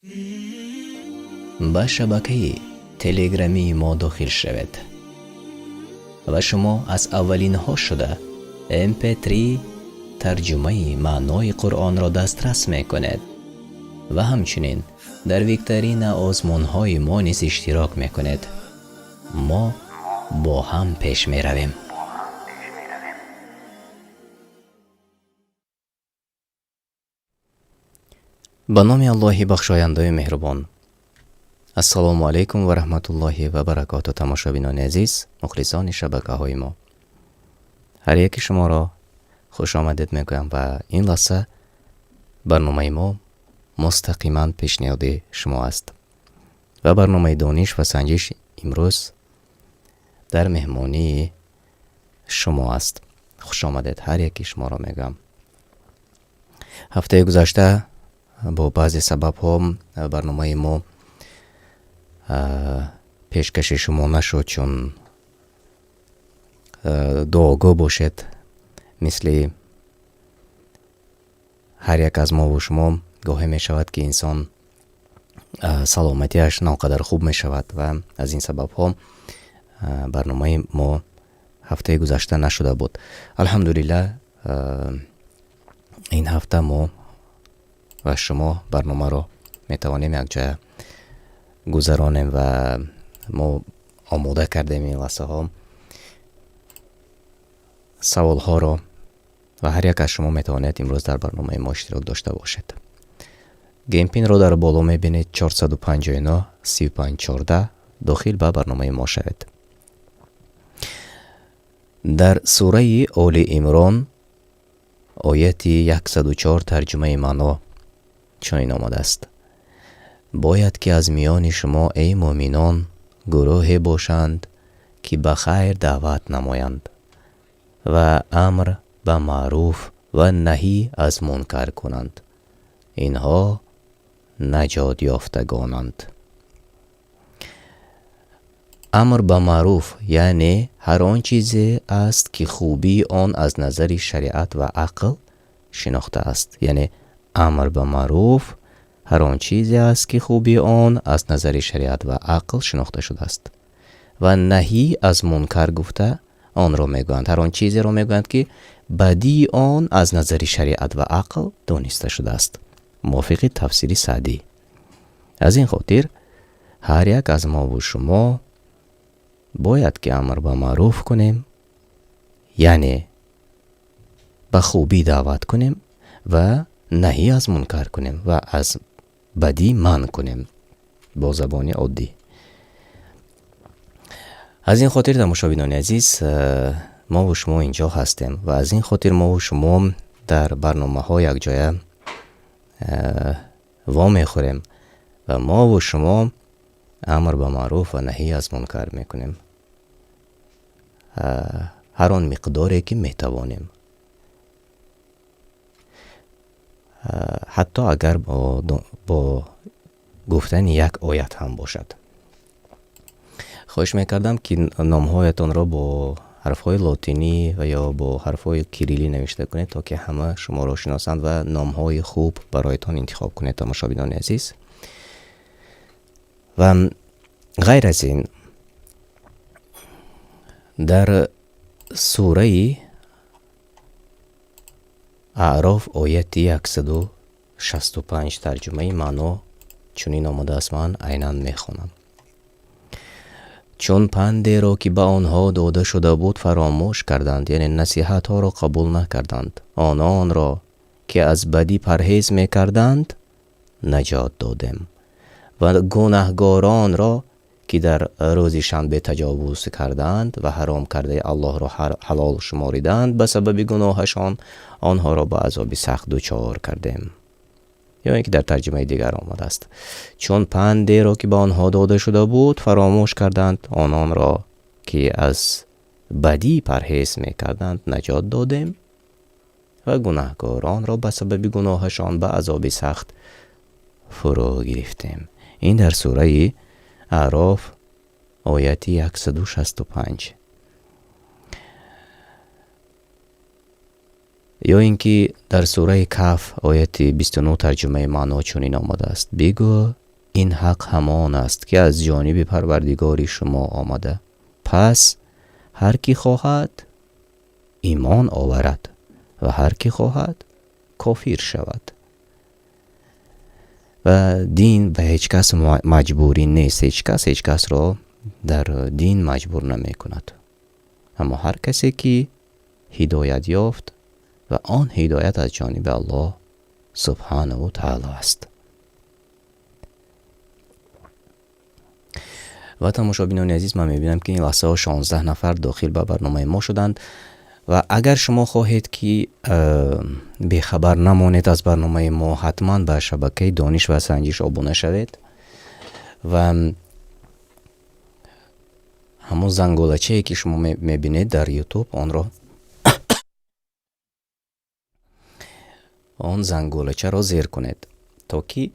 Ба шабакаи телеграмии мо дохил шавед ва шумо аз аввалинҳо шуда mp3 тарҷумаи маънои Қуръонро дастрас мекунед ва ҳамчунин дар викторина озмунҳои мо низ иштирок мекунед. Мо бо ҳам пеш меравем. Ба номи Аллоҳи бахшояндаю меҳрубон. Ассалому алайкум ва раҳматуллоҳи ва баракоту, тамошобинони азиз, мухлисони шабакаҳои мо. Ҳар яки шуморо хуш омадед мегӯям ва ин лаҳза барномаи мо мустақиман пешниҳоди шумо аст. Ва барномаи дониш ва санҷиш имрӯз дар меҳмонии шумо аст. Хуш омадед, ҳар яки шуморо мегӯям. Ҳафтаи гузашта бо баъзе сабабҳо барномаи мо пешкаши шумо нашуд, чун дуогӯ бошед, мисли ҳар як аз мову шумо гоҳе мешавад, ки инсон саломатиаш наонқадар хуб мешавад ва аз ин сабабҳо барномаи мо ҳафтаи гузашта нашуда буд. Алҳамдулиллаҳ, ин ҳафта мо ва шумо барномаро метавонем якҷоя гузаронем ва мо омода кардем ин лаҳзаҳо саволҳоро ва ҳар як аз шумо метавонед имрӯз дар барномаи мо иштирок дошта бошед. Game PIN ро дар боло мебинед: 459 35 14. Дохил ба барномаи мо шавед. Дар сураи Оли Имрон, ояти 104, тарҷумаи маъно чунин омадааст: бояд ки аз миёни шумо, эй муъминон, гурӯҳе бошанд, ки ба хайр даъват намоянд ва амр ба маъруф ва наҳӣ аз мункар кунанд. Инҳо наҷот ёфтагонанд. Амр ба маъруф, яъне ҳар он чизе аст, ки хубии он аз назари шариат ва ақл шинохта аст. Яъне амр ба маъруф ҳар он чизе аст, ки хубии он аз назари шариат ва ақл шинохта шудааст. Ва наҳӣ аз мункар гуфта онро мегӯянд, ҳар он чизеро мегӯянд, ки бадии он аз назари шариат ва ақл дониста шудааст, мувофиқи тафсири Саъдӣ. Аз ин хотир ҳар як аз мову шумо бояд ки амр ба маъруф кунем, яъне ба хубӣ даъват кунем ва наҳӣ аз мункар кунем ва аз бадӣ манъ кунем бо забони оддӣ. Аз ин хотир, тамошобинони азиз, мову шумо инҷо ҳастем ва аз ин хотир мову шумо дар барномаҳо якҷоя вомехӯрем ва мову шумо амр ба маъруф ва наҳӣ аз мункар мекунем, ҳар он миқдоре ки метавонем, ҳатто агар бо гуфтани як оят ҳам бошад. Хоҳиш мекардам, ки номҳоятонро бо ҳарфҳои лотинӣ ва ё бо ҳарфҳои кириллӣ навишта кунед, то ки ҳама шуморо шиносанд ва номҳои хуб бароятон интихоб кунед, тамошобинони азиз. Ва ғайр аз ин, дар сураи Аъроф, ояти 165, тарҷумаи маъно чунин омадааст, ман айнан мехонам: чун пандеро, ки ба онҳо дода шуда буд, фаромӯш карданд, яъне насиҳатҳоро қабул накарданд, ононро, ки аз бадӣ парҳез мекарданд, наҷот додем ва гунаҳгоронро, ки дар рӯзи шанбе таҷовуз карданд ва ҳаром кардаи Аллоҳро ҳалол шумориданд, ба сабаби гуноҳашон онҳоро ба азоби сахт дучор кардем. Ё ин ки дар тарҷумаи дигар омадааст: чун пандеро, ки ба онҳо дода шуда буд, фаромӯш карданд, ононро, ки аз бадӣ парҳез мекарданд, наҷот додем ва гунаҳкоронро ба сабаби гуноҳашон ба азоби сахт фурӯ гирифтем. Ин дар сураи Аъроф, ояти 165. Ё ин ки дар сураи Каҳф ояти 29 тарҷумаи маъно чунин омадааст: бигӯ, ин ҳақ ҳамон аст, ки аз ҷониби Парвардигори шумо омада. Пас ҳар ки хоҳад имон оварад ва ҳар ки хоҳад кофир шавад. Ва дин ба ҳеҷ кас маҷбурӣ нест, ҳеҷ кас ҳеҷ касро дар дин маҷбур намекунад. Аммо ҳар касе ки ҳидоят ёфт ва он ҳидоят аз ҷониби Аллоҳ субҳанаҳу таъоло аст. Ва тамошобинони азиз, ман мебинам, ки ин лаҳзаҳо 16 нафар дохил ба барномаи мо шуданд ва агар шумо хоҳед, ки бехабар намонед аз барномаи мо, ҳатман ба шабакаи Дониш ва Санҷиш обуна шавед ва ҳамон зангулачае, ки шумо мебинед дар YouTube, онро он зангулачаро зер кунед, то ки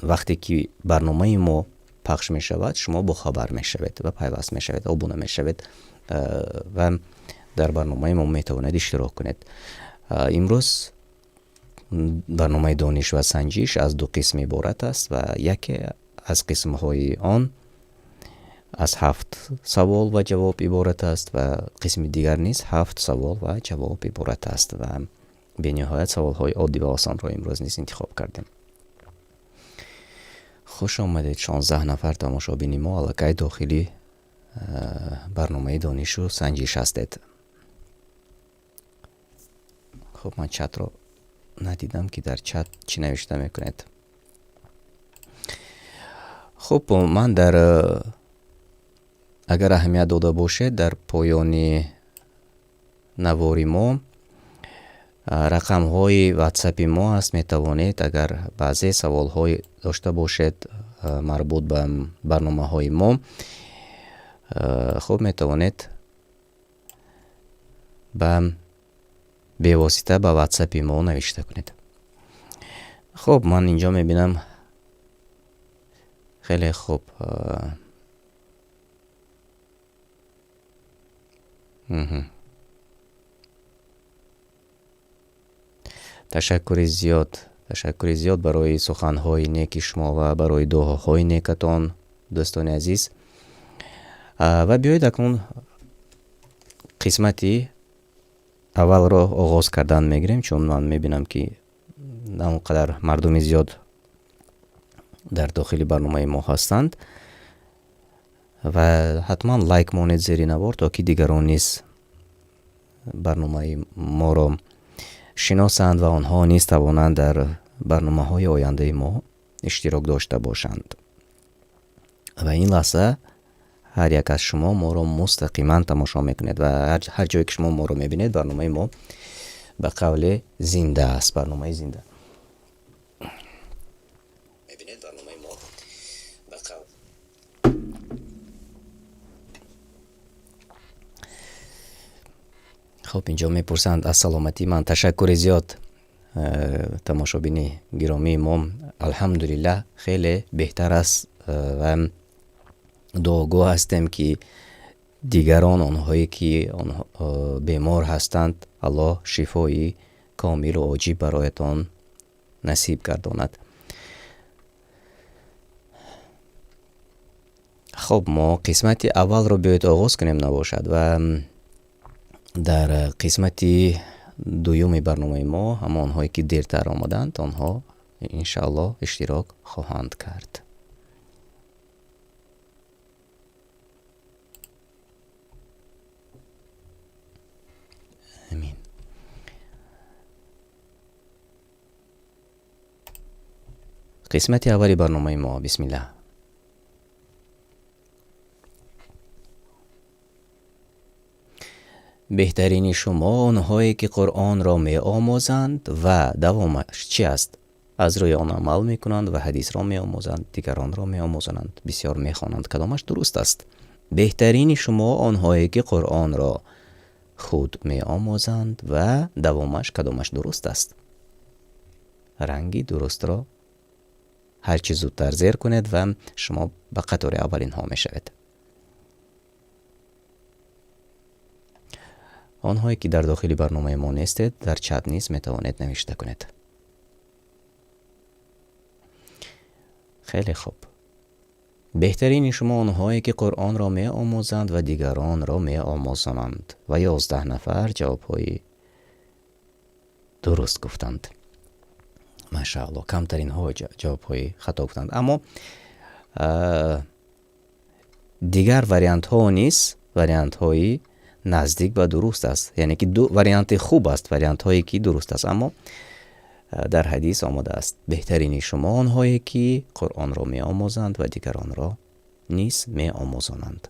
вақте ки барномаи мо пахш мешавад, шумо бохабар мешавед ва пайваст мешавед, обуна мешавед ва дар барномаи мо метавонед иштирок кунед. Имрӯз барномаи Дониш ва Санҷиш аз ду қисм иборат аст ва яке аз қисмҳои он аз 7 савол ва ҷавоб иборат аст ва қисми дигар низ 7 савол ва ҷавоб иборат аст ва бениҳоят саволҳои оддӣ ва осонро имрӯз низ интихоб кардем. Хуш омадед, 16 нафар тамошобини мо аллакай дохили барномаи Донишу Санҷиш ҳастед. Хуб, ман чатро надидам, ки дар чат чӣ навишта мекунед. Хуб, ман дар агар аҳамият дода бошед, дар поёни навори мо рақамҳои ватсапи мо аст. Метавонед, агар баъзе саволҳое дошта бошед марбут ба барномаҳои мо, хуб, метавонед ба бевосита ба ватсапи мо навишта кунед. Хуб, ман инҷо мебинам, хеле хуб. Ташаккури зиёд, ташаккури зиёд барои суханҳои неки шумо ва барои дуоҳои некатон, дӯстони азиз. Ва биёед акнун қисмати аввалро оғоз кардан мегирем, чун ман мебинам, ки на он қадар мардуми зиёд дар дохили барномаи мо ҳастанд ва ҳатман лайк монед зери навор, то ки дигарон низ барномаи моро шиносанд ва онҳо низ тавонанд дар барномаҳои ояндаи мо иштирок дошта бошанд. Ва ин лаҳза ҳар як аз шумо моро мустақиман тамошо мекунед ва ҳар ҷое ки шумо моро мебинед, барномаи мо ба қавле зинда аст, барномаи зинда. Мебинед, барномаи мо ба қавл. Хуб, инҷо мепурсанд аз саломатии ман. Ташаккури зиёд, тамошобини гиромии мо. Алҳамдулиллаҳ, хеле беҳтар аст ва дуогӯ ҳастем, ки дигарон, онҳое ки бемор ҳастанд, Аллоҳ шифои комилу оҷиб бароятон насиб гардонад. Хуб, мо қисмати аввалро биёед оғоз кунем набошад ва дар қисмати дуюми барномаи мо ҳамонҳое ки дертар омаданд, онҳо иншааллоҳ иштирок хоҳанд кард. Амин. Қисмати аввали барномаи мо, бисмиллаҳ. Беҳтарини шумо онҳое ки Қуръонро меомӯзанд ва давомаш чи аст? Аз рӯи он амал мекунанд ва ҳадисро меомӯзанд, дигаронро меомӯзонанд, бисёр мехонанд. Кадомаш дуруст аст? Беҳтарини шумо онҳое ки Қуръонро худ меомӯзанд ва давомаш кадомаш дуруст аст? Ранги дурустро ҳар чӣ зудтар зер кунед ва шумо ба қатори аввалинҳо мешавед. Онҳое ки дар дохили барномаи мо нестед, дар чат низ метавонед навишта кунед. Хеле хуб. Беҳтарини шумо онҳое ки Қуръонро меомӯзанд ва дигаронро меомӯзонанд. Ва 11 нафар ҷавобҳои дуруст гуфтанд. Машааллоҳ, камтаринҳо ҷавобҳои хато гуфтанд. Аммо дигар вариантҳо низ вариантҳои наздик ба дуруст аст. Яъне ки ду варианти хуб аст, вариантҳое ки дуруст аст. Аммо дар ҳадис омадааст: беҳтарини шумо онҳое ки Қуръонро меомӯзанд ва дигаронро низ меомӯзонанд.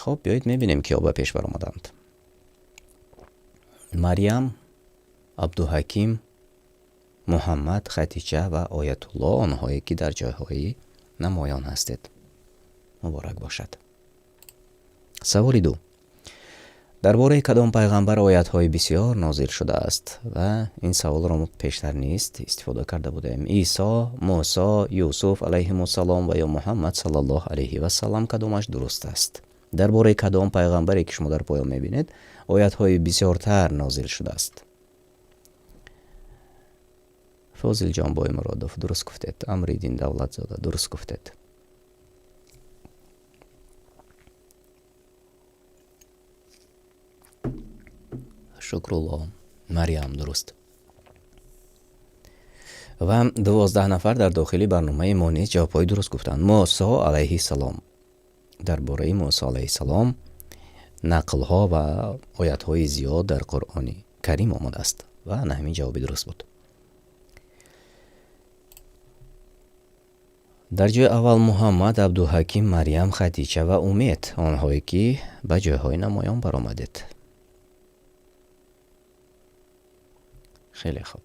Хоб, биёед мебинем киҳо ба пеш баромаданд. Марьям, Абдуҳаким, Муҳаммад, Хатича ва Оятулло, онҳое ки дар ҷойҳои намоён ҳастед. Муборак бошад. Саволи 2. Дар бораи кадом пайғамбар оятҳои бисёр нозил шудааст? Ва ин саволро мо пештар низ истифода карда будем. Исо, Мусо, Юсуф алайҳимуссалом ва ё Муҳаммад саллаллоҳу алайҳи вассалам, кадомаш дуруст аст? Дар бораи кадом пайғамбаре ки шумо дар поён мебинед, оятҳои бисёртар нозил шудааст? Фозилҷон Боймуродов, дуруст гуфтед. Амриддин Давлатзода, дуруст гуфтед. Шукрулло, Марьям, дуруст. Ва 12 нафар дар дохили барномаи мо низ ҷавобҳои дуруст гуфтанд. Мусо алайҳиссалом. Дар бораи Мусо алайҳиссалом нақлҳо ва оятҳои зиёд дар Қуръони Карим омадааст ва ана ҳамин ҷавоби дуруст буд. Дар ҷои аввал Муҳаммад, Абдуҳаким, Марьям, Хатича ва Умед, онҳое ки ба ҷойҳои намоён баромадед. Хеле хуб.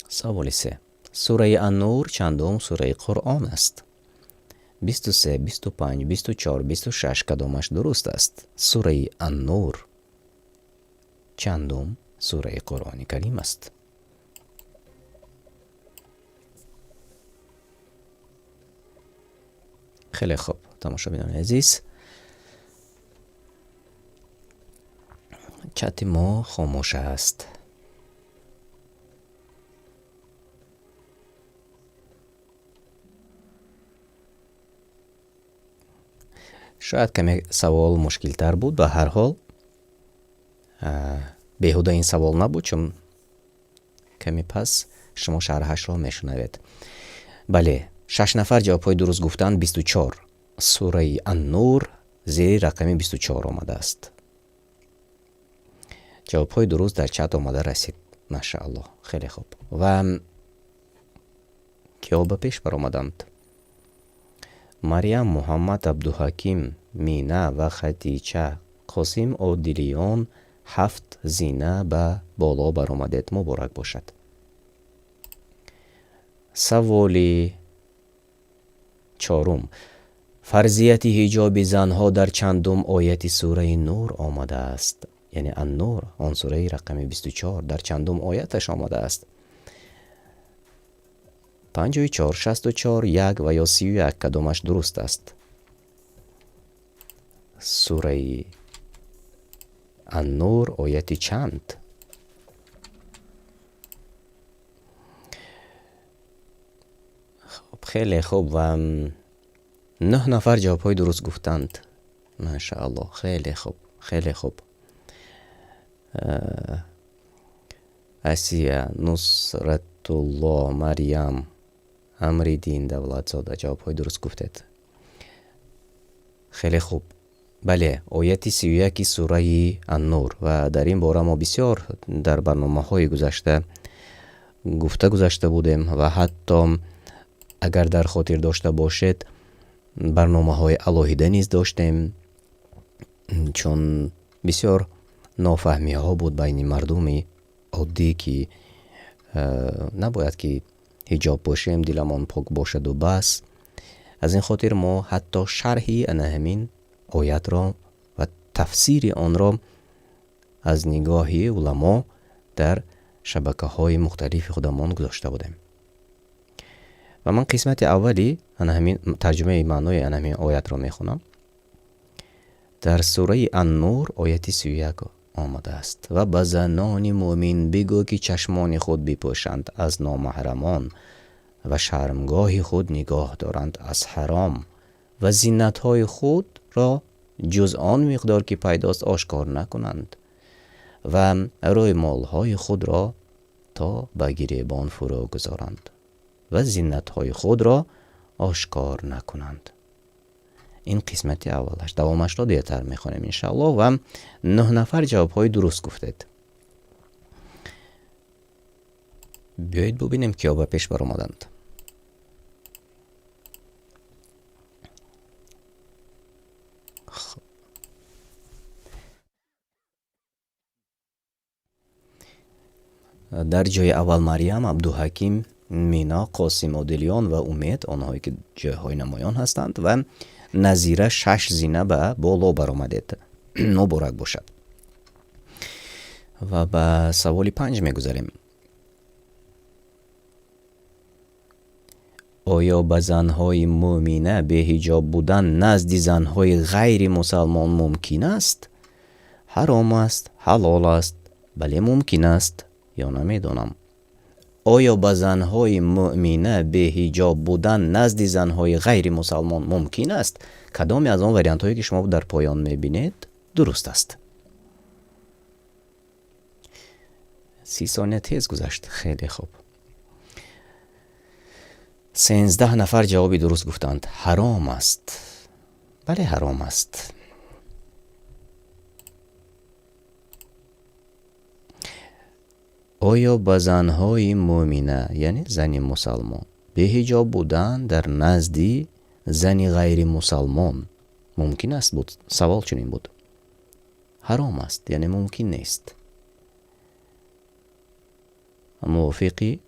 Саволи 3. Сураи Ан-Нур чандум сураи Қуръон аст? 23, 25, 24, 26, кадомаш дуруст аст? Сураи Ан-Нур чандум сураи Қуръони Карим аст? Хеле хуб, тамошобинони азиз, чати мо хомӯш аст. Шояд каме савол мушкилтар буд, ба ҳар ҳол беҳуда ин савол набуд, чун каме пас шумо шарҳашро мешунавед. Бале, 6 нафар ҷавобҳои дуруст гуфтанд. 24. Сураи Ан-Нур зери рақами 24 омадааст. Ҷавобҳои дуруст дар чат омада расид. Машааллоҳ, хеле хуб. Ва киҳо ба пеш баромаданд? Марьям, Муҳаммад, Абдуҳаким, Мина ва Хатича, Қосим Одилиён 7 зина ба боло баромадед. Муборак бошад. Саволи 4. Фарзияти ҳиҷоби занҳо дар чандум ояти сураи Нур омадааст? Яъне Ан-Нур, он сураи рақами 24, дар чандум ояташ омадааст? 54, 64, 1 ва ё 31, кадомаш дуруст аст? Сураи Ан-Нур ояти чанд? Хуб, хеле хуб. Ва 9 нафар ҷавобҳои дуруст гуфтанд. Машааллоҳ, хеле хуб, хеле хуб. Асия, Нусратулло, Марьям, Амриддин Давлатзода ҷавобҳои дуруст гуфтед. Хеле хуб. Бале, ояти 31 сураи Ан-Нур, ва дар ин бора мо бисёр дар барномаҳои гузашта гуфта гузашта будем ва ҳатто агар дар хотир дошта бошед, барномаҳои алоҳида низ доштем, чун бисёр нофаҳмиҳо буд байни мардуми оддӣ, ки набояд ки ҳиҷоб бошем, диламон пок бошаду бас. Аз ин хотир мо ҳатто шарҳи ана ҳамин оятро ва тафсири онро аз нигоҳи уламо дар шабакаҳои мухталифи худамон гузошта будем. Ва ман қисмати аввали ана ҳамин тарҷумаи маънои ана ҳамин оятро мехонам. Дар сураи Ан-Нур ояти 31 омадааст: ва ба занони мӯмин бигӯ, ки чашмони худ бипӯшанд аз номаҳрамон ва шармгоҳи худ нигоҳ доранд аз ҳаром ва зинатҳои худро ҷуз он миқдор, ки пайдост, ошкор накунанд ва рӯймолҳои худро то ба гиребон фурӯ гузоранд ва зинатҳои худро ошкор накунанд. Ин қисмати аввалаш. Давомашро дертар мехонем иншааллоҳ. Ва 9 нафар ҷавобҳои дуруст гуфтед. Биёед бубинем, киё ба пеш баромаданд. Дар ҷои аввал Марьям, Абдуҳаким, Мина, Қосим Одилён ва Умед, онҳое ки ҷойҳои намоён ҳастанд, ва Назира 6 зина ба боло баромадед. Муборак бошад. Ва ба саволи 5 мегузарем. Оё ба занҳои мӯмина беҳиҷоб будан назди занҳои ғайримусалмон мумкин аст? Ҳаром аст, ҳалол аст, бале мумкин аст ё намедонам. Оё ба занҳои мӯмина беҳиҷоб будан назди занҳои ғайримусалмон мумкин аст? Кадоме аз он вариантҳое, ки шумо дар поён мебинед, дуруст аст? 30 сония тез гузашт. Хеле хуб. 13 нафар ҷавоби дуруст гуфтанд. Ҳаром аст. Бале, ҳаром аст. Оё ба занҳои мӯмина, яъне зани мусалмон, беҳиҷоб будан дар назди зани ғайримусалмон мумкин аст буд? Савол чунин буд. Ҳаром аст, яъне мумкин нест. Мувофиқи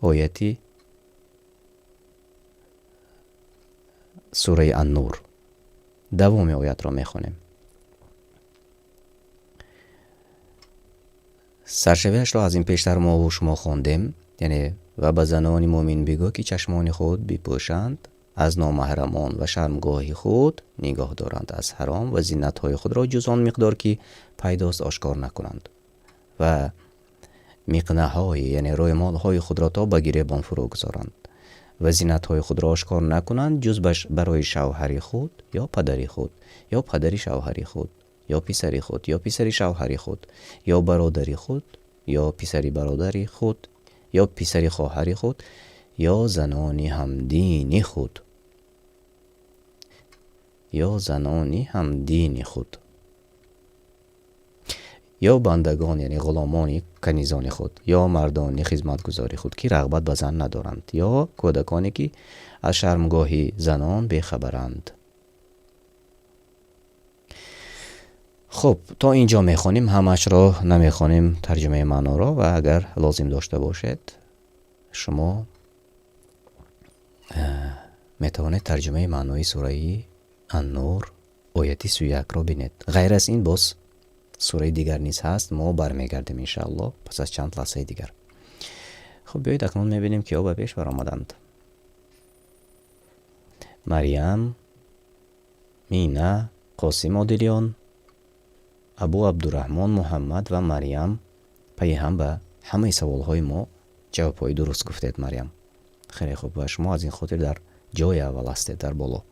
ояти сураи Ан-Нур. Давоми оятро мехонем. Саршавиашро аз ин пештар мо ва шумо хондем, яъне ва ба занони мӯмин бигӯ, ки чашмони худ бипӯшанд аз номаҳрамон ва шармгоҳи худ нигоҳ доранд аз ҳаром ва зинатҳои худро ҷуз он миқдор, ки пайдост, ошкор накунанд ва миқнаҳои, яъне рӯймолҳои худро то ба гиребон фурӯ гузоранд ва зинатҳои худро ошкор накунанд ҷуз барои шавҳари худ ё падари худ ё падари шавҳари худ ё писари худ ё писари шавҳари худ ё бародари худ ё писари бародари худ ё писари хоҳари худ ё занони ҳамдини худ ё занони ҳамдини худ ё бандагон, яъне ғуломони канизони худ ё мардони хизматгузори худ, ки рағбат ба зан надоранд, ё кӯдаконе, ки аз шармгоҳи занон бехабаранд. Хуб, то ин ҷо мехонем, ҳамашро намехонем тарҷумаи маъноро, ва агар лозим дошта бошед, шумо метавонед тарҷумаи маънои сураи Ан-Нур ояти 31-ро бинед. Ғайр аз ин боз сураи дигар низ ҳаст, мо бармегардем иншааллоҳ пас аз чанд лаҳзаи дигар. Хуб, биёед акнун мебинем, киҳо ба пеш баромаданд. Марьям, Мина, Қосим Одилён, Абу Абдураҳмон, Муҳаммад ва Марьям пайи ҳам ба ҳамаи саволҳои мо ҷавобҳои дуруст гуфтед, Марьям. Хеле хуб, ва шумо аз ин хотир дар ҷои аввал ҳастед, дар боло.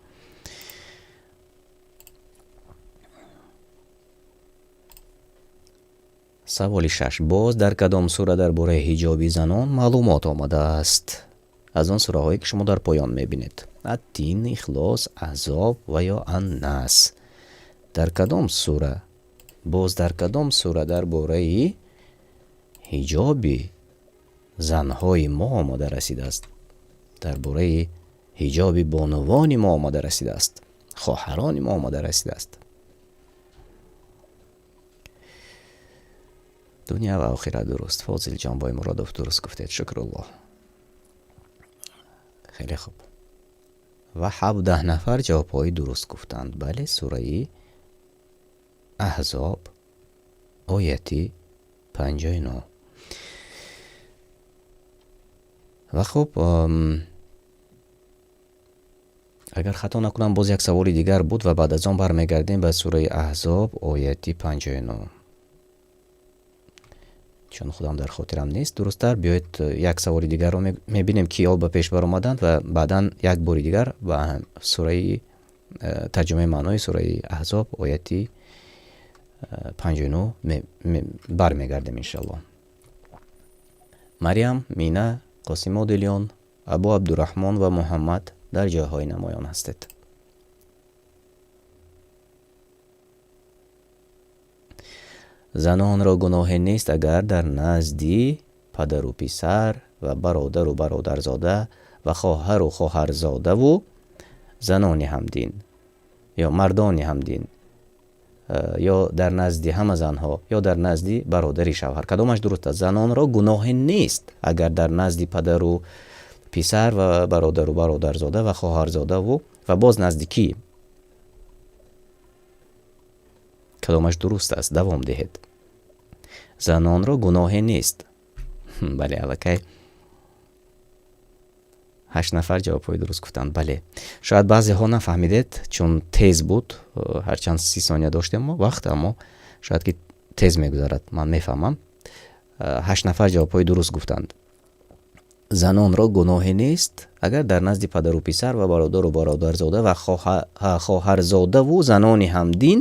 Саволи 6. Боз дар кадом сура дар бораи ҳиҷоби занон маълумот омадааст? Аз он сураҳое, ки шумо дар поён мебинед. Ат-Тин, Ихлос, Аҳзоб ва ё Ан-Нас. Дар кадом сура? Боз дар кадом сура дар бораи ҳиҷоби занҳои мо омада расидааст? Дар бораи ҳиҷоби бонувони мо омада расидааст? Хоҳарони мо омада расидааст? Дунё ва охират дуруст. Фозилҷон Боймуродов дуруст гуфтед. Шукруллоҳ. Хеле хуб. Ва 17 нафар ҷавобҳои дуруст гуфтанд. Бале, сураи Аҳзоб ояти 59. Ва хуб, Агар хато накунам, боз як саволи дигар буд ва баъд аз он бармегардем ба сураи Аҳзоб, ояти 59. Чун худам дар хотирам нест дурусттар, биёед, як саволи дигарро мебинем, киҳо ба пеш баромаданд, ва баъдан як бори дигар ба сураи тарҷумаи маънои сураи Аҳзоб, ояти 59 бармегардем, иншаллоҳ. Мариям, Мина, Қосим Одилён, Абу Абдураҳмон ва Муҳаммад дар ҷойҳои намоён ҳастед. Занонро гуноҳе нест, агар дар назди падару писар ва бародару бародарзода ва хоҳару хоҳарзодаву занони ҳамдин ё мардони ҳамдин, ё дар назди ҳама занҳо, ё дар назди бародари шавҳар. Кадомаш дуруст аст? Занонро гуноҳе нест, агар дар назди падару писар ва бародару бародарзода ва хоҳарзодаву ва боз назди кӣ? Кадомаш дуруст аст? Давом диҳед. Занонро гуноҳе нест. Бале, аллакай 8 нафар ҷавобҳои дуруст гуфтанд. Бале, шояд баъзеҳо нафаҳмидед, чун тез буд. Ҳарчанд 30 сония доштем мо вақт, аммо шояд ки тез мегузарад, ман мефаҳмам. 8 нафар ҷавобҳои дуруст гуфтанд. Занонро гуноҳе нест, агар дар назди падару писар ва бародару бародарзода ва хоҳарзодаву занони ҳамдин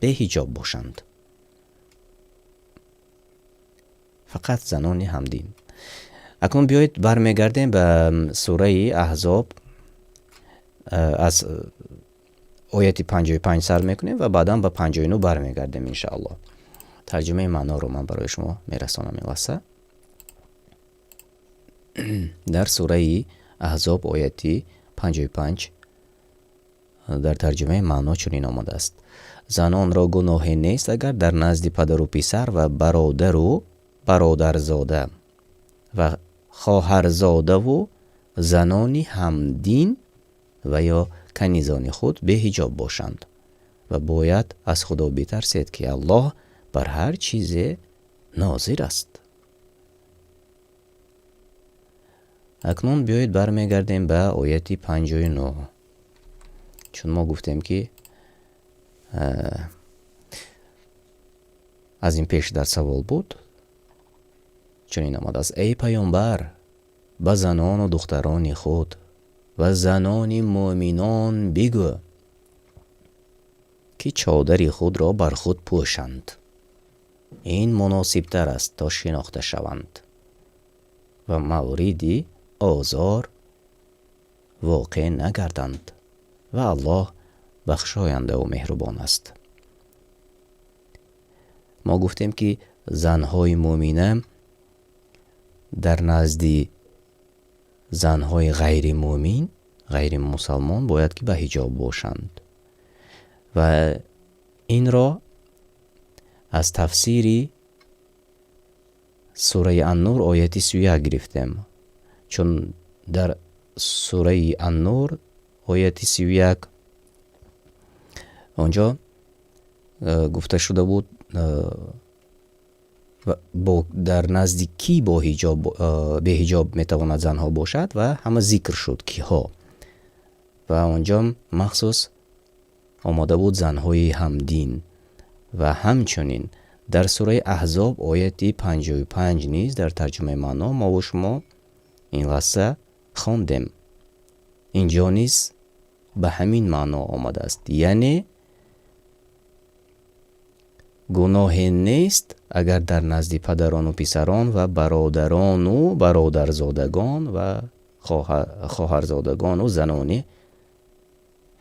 беҳиҷоб бошанд. Фақат занони ҳамдин. Акнун биёед, бармегардем ба сураи Аҳзоб, аз ояти 55 сар мекунем ва баъдан ба 59 бармегардем, иншааллоҳ. Тарҷумаи маъноро ман барои шумо мерасонам ин лаҳза. Дар сураи Аҳзоб, ояти 55, дар тарҷумаи маъно чунин омадааст: занонро гуноҳе нест, агар дар назди падару писар ва бародару бародарзода ва хоҳарзодаву занони ҳамдин ва ё канизони худ беҳиҷоб бошанд ва бояд аз Худо битарсед, ки Аллоҳ бар ҳар чизе нозир аст. Акнун биёед, бармегардем ба ояти 59, чун мо гуфтем, ки аз ин пеш дар савол буд, чунин омадааст: эй паёмбар, ба занону духтарони худ ва занони муъминон бигӯ, ки чодари худро бар худ пӯшанд. Ин муносибтар аст, то шинохта шаванд ва мавриди озор воқеъ нагарданд, ва Аллоҳ бахшояндаву меҳрубон аст. Мо гуфтем, ки занҳои муъмина дар назди занҳои ғайримуъмин, ғайримусалмон бояд ки ба ҳиҷоб бошанд ва инро аз тафсири сураи Аннур, ояти 31 гирифтем, чун дар сураи Аннур, ояти 31, онҷо гуфта шуда буд, дар назди кӣ бо ҳиҷоб, беҳиҷоб метавонад занҳо бошад, ва ҳама зикр шуд киҳо, ва онҷо махсус омода буд занҳои ҳамдин. Ва ҳамчунин дар сураи Аҳзоб, ояти 55 низ дар тарҷумаи маъно мову шумо ин лаҳза хондем. Инҷо низ ба ҳамин маъно омадааст, яъне гуноҳе нест, агар дар назди падарону писарон ва бародарону бародарзодагон ва хоҳарзодагону занони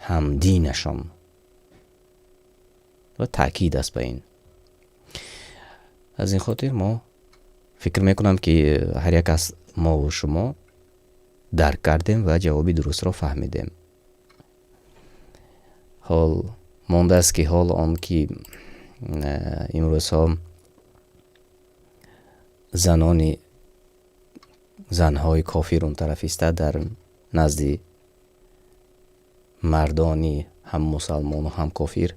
ҳамдинашон, ва таъкид аст ба ин. Аз ин хотир мо фикр мекунам, ки ҳар як аз мову шумо дарк кардем ва ҷавоби дурустро фаҳмидем. Ҳол мондааст, ки ҳол он ки имрӯзҳо занони занҳои кофир он тараф иста дар назди мардони ҳам мусалмону ҳам кофир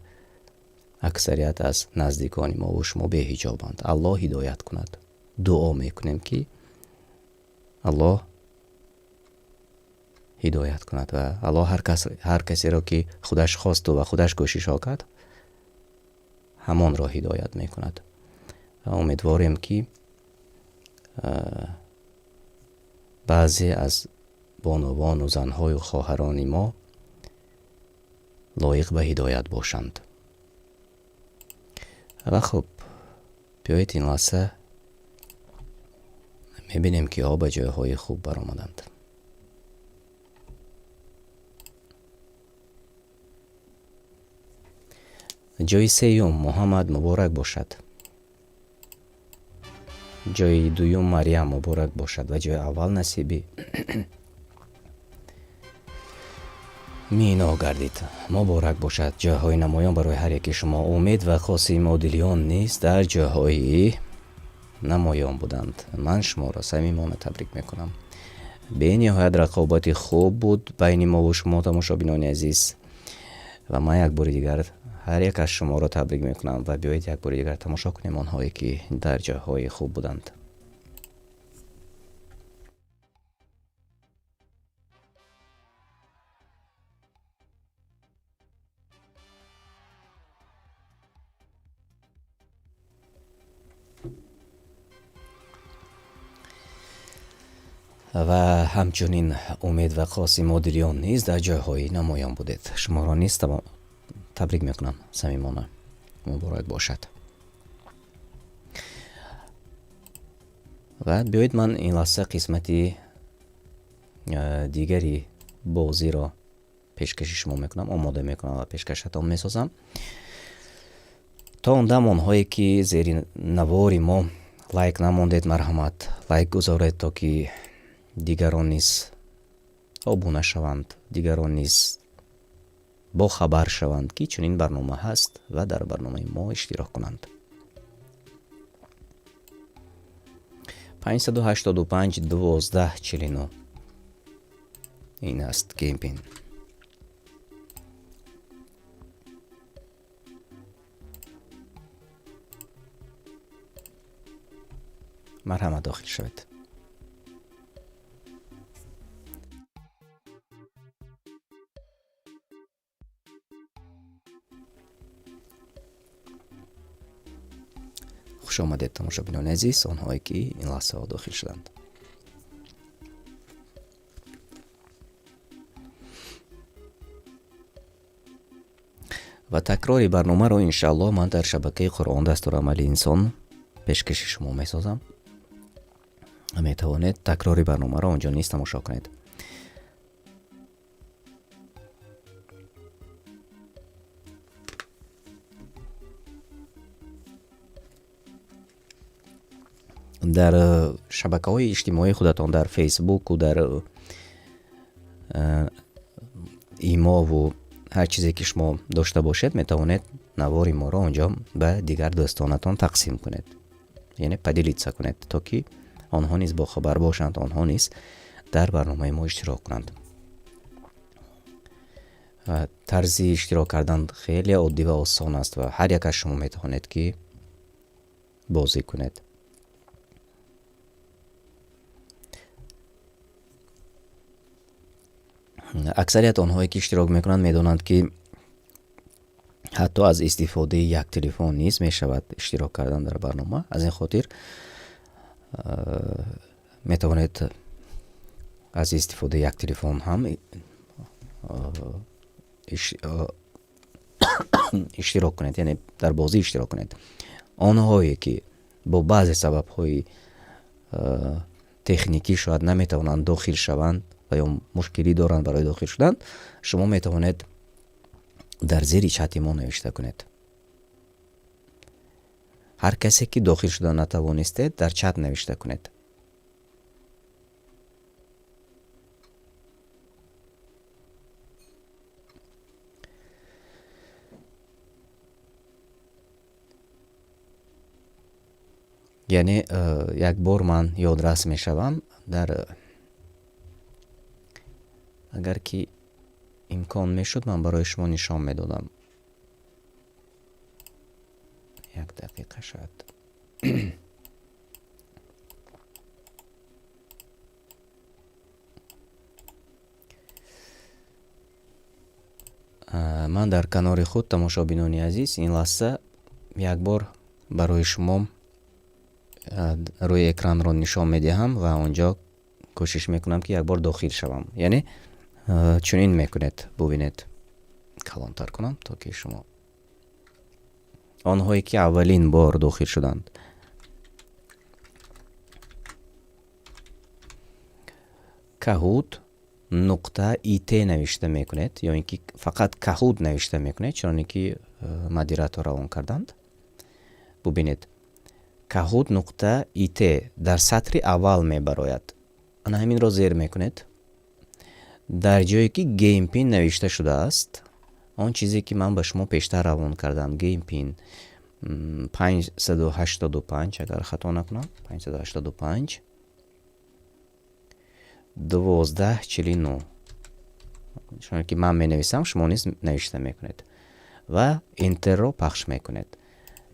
аксарият аз наздикони мову шумо беҳиҷобанд. Аллоҳ ҳидоят кунад. Дуо мекунем, ки Аллоҳ Ҳидоят кунад ва Аллоҳ ҳар касеро, ки худаш хосту ва худаш кӯшишҳо кард, ҳамонро ҳидоят мекунад. Ва умедворем, ки баъзе аз бонувону занҳою хоҳарони мо лоиқ ба ҳидоят бошанд. Ва хуб, биёед ин лаҳза мебинем, киҳо ба ҷойҳои хуб баромаданд. Ҷойи сеюм Муҳаммад, муборак бошад. Ҷойи дуюм Марьям, муборак бошад ва ҷойи аввал насиби Мино гардид. Муборак бошад. Ҷойҳои намоён барои ҳар яки шумо. Умед ва Қосим Одилиён низ дар ҷойҳои намоён буданд. Ман шуморо самимона табрик мекунам. Бениҳоят рақобати хуб буд байни мову шумо, тамошобинони азиз, ва ман як бори дигар ҳар як аз шуморо табрик мекунам ва биёед як бори дигар тамошо кунем онҳое, ки дар ҷойҳои хуб буданд. Ва ҳамчунин Умед ва Қосим Одилиён низ дар ҷойҳои намоён будед. Шуморо низ табрик мекунам самимона, муборак бошад. Ва биёед ман ин лаҳза қисмати дигари бозиро пешкаши шумо мекунам, омода мекунам ва пешкашатон месозам. То он дам онҳое, ки зери навори мо лайк намондед, марҳамат, лайк гузоред, то ки дигарон низ обуна шаванд, дигарон низ бохабар шаванд, ки чунин барнома ҳаст ва дар барномаи мо иштирок кунанд. 585 12 49 ин аст game pin. Марҳамат, дохил шавед. Хуш омадед, тамошобинони азиз, онҳое, ки ин лаҳзаҳо дохил шуданд. Ва такрори барномаро иншааллоҳ ман дар шабакаи Қуръон дастурамали инсон пешкаши шумо месозам. Метавонед такрори барномаро онҷо низ тамошо кунед. Дар шабакаҳои иҷтимоии худатон, дар Фейсбуку, дар имову ҳар чизе, ки шумо дошта бошед, метавонед навори моро онҷо ба дигар дӯстонатон тақсим кунед, яъне поделиться кунед, то ки онҳо низ бохабар бошанд, онҳо низ дар барномаи мо иштирок кунанд. Тарзи иштирок кардан хеле оддӣ ва осон аст ва ҳар як аз шумо метавонед, ки бозӣ кунед. Аксарият онҳое, ки иштирок мекунанд, медонанд, ки ҳатто аз истифодаи як телефон низ мешавад иштирок кардан дар барнома. Аз ин хотир метавонед аз истифодаи як телефон ҳам иштирок кунед, яъне дар бозӣ иштирок кунед. Онҳое, ки бо баъзе сабабҳои техникӣ шояд наметавонанд дохил шаванд ва ё мушкилӣ доранд барои дохил шудан, шумо метавонед дар зери чати мо навишта кунед. Ҳар касе, ки дохил шуда натавонистед, дар чат навишта кунед. Яъне як бор ман ёдрас мешавам дар, агар ки имкон мешуд, ман барои шумо нишон медодам. Як дақиқа, шояд. Ман дар канори худ, тамошобинони азиз, ин лаҳза як бор барои шумо рӯи экранро нишон медиҳам ва онҷо кӯшиш мекунам, ки як бор дохил шавам. Яъне чунин мекунед, бубинед, калонтар кунам, то ки шумо, онҳое ки аввалин бор дохил шуданд, kahoot.it навишта мекунед ё ин ки фақат Kahoot навишта мекунед, чуноне ки модератор равон карданд. Бубинед, kahoot.it дар сатри аввал мебарояд. Ана ҳаминро зер мекунед. Дар ҷое ки game pin навишта шудааст, он чизе ки ман ба шумо пештар равон кардам, game pin 585, агар хато накунам, 585 12 49. Чуноне ки ман менависам, шумо низ навишта мекунед ва enter ро пахш мекунед.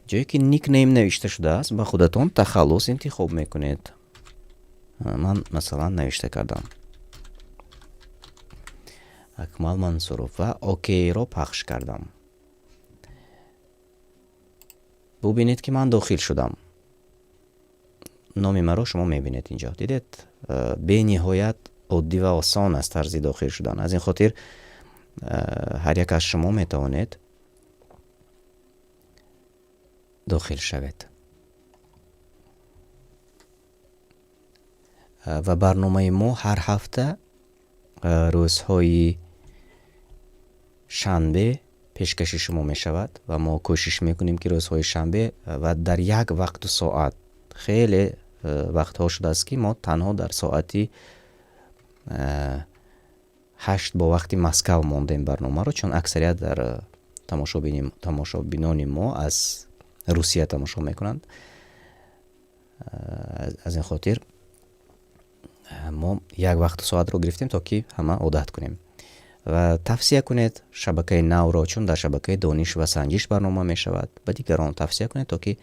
Ҷое ки nickname навишта шудааст, ба худатон тахаллус интихоб мекунед. Ман, масалан, навишта кардам Акмал Мансуров ва окейро пахш кардам. Бубинед, ки ман дохил шудам. Номи маро шумо мебинед инҷо, дидед? Бениҳоят оддӣ ва осон аст тарзи дохил шудан. Аз ин хотир ҳар як аз шумо метавонед дохил шавед. Ва барномаи мо ҳар ҳафта рӯзҳои шанбе пешкаши шумо мешавад ва мо кӯшиш мекунем, ки рӯзҳои шанбе ва дар як вақту соат. Хеле вақтҳо шудааст, ки мо танҳо дар соати 8 бо вақти Москав мондем барномаро, чун аксарият дар тамошобинони мо аз Русия тамошо мекунанд. Аз ин хотир мо як вақту соатро гирифтем, то ки ҳама одат кунем. Ва тавсия кунед шабакаи навро, чун дар шабакаи Дониш ва Санҷиш барнома мешавад. Ба дигарон тавсия кунед, то ки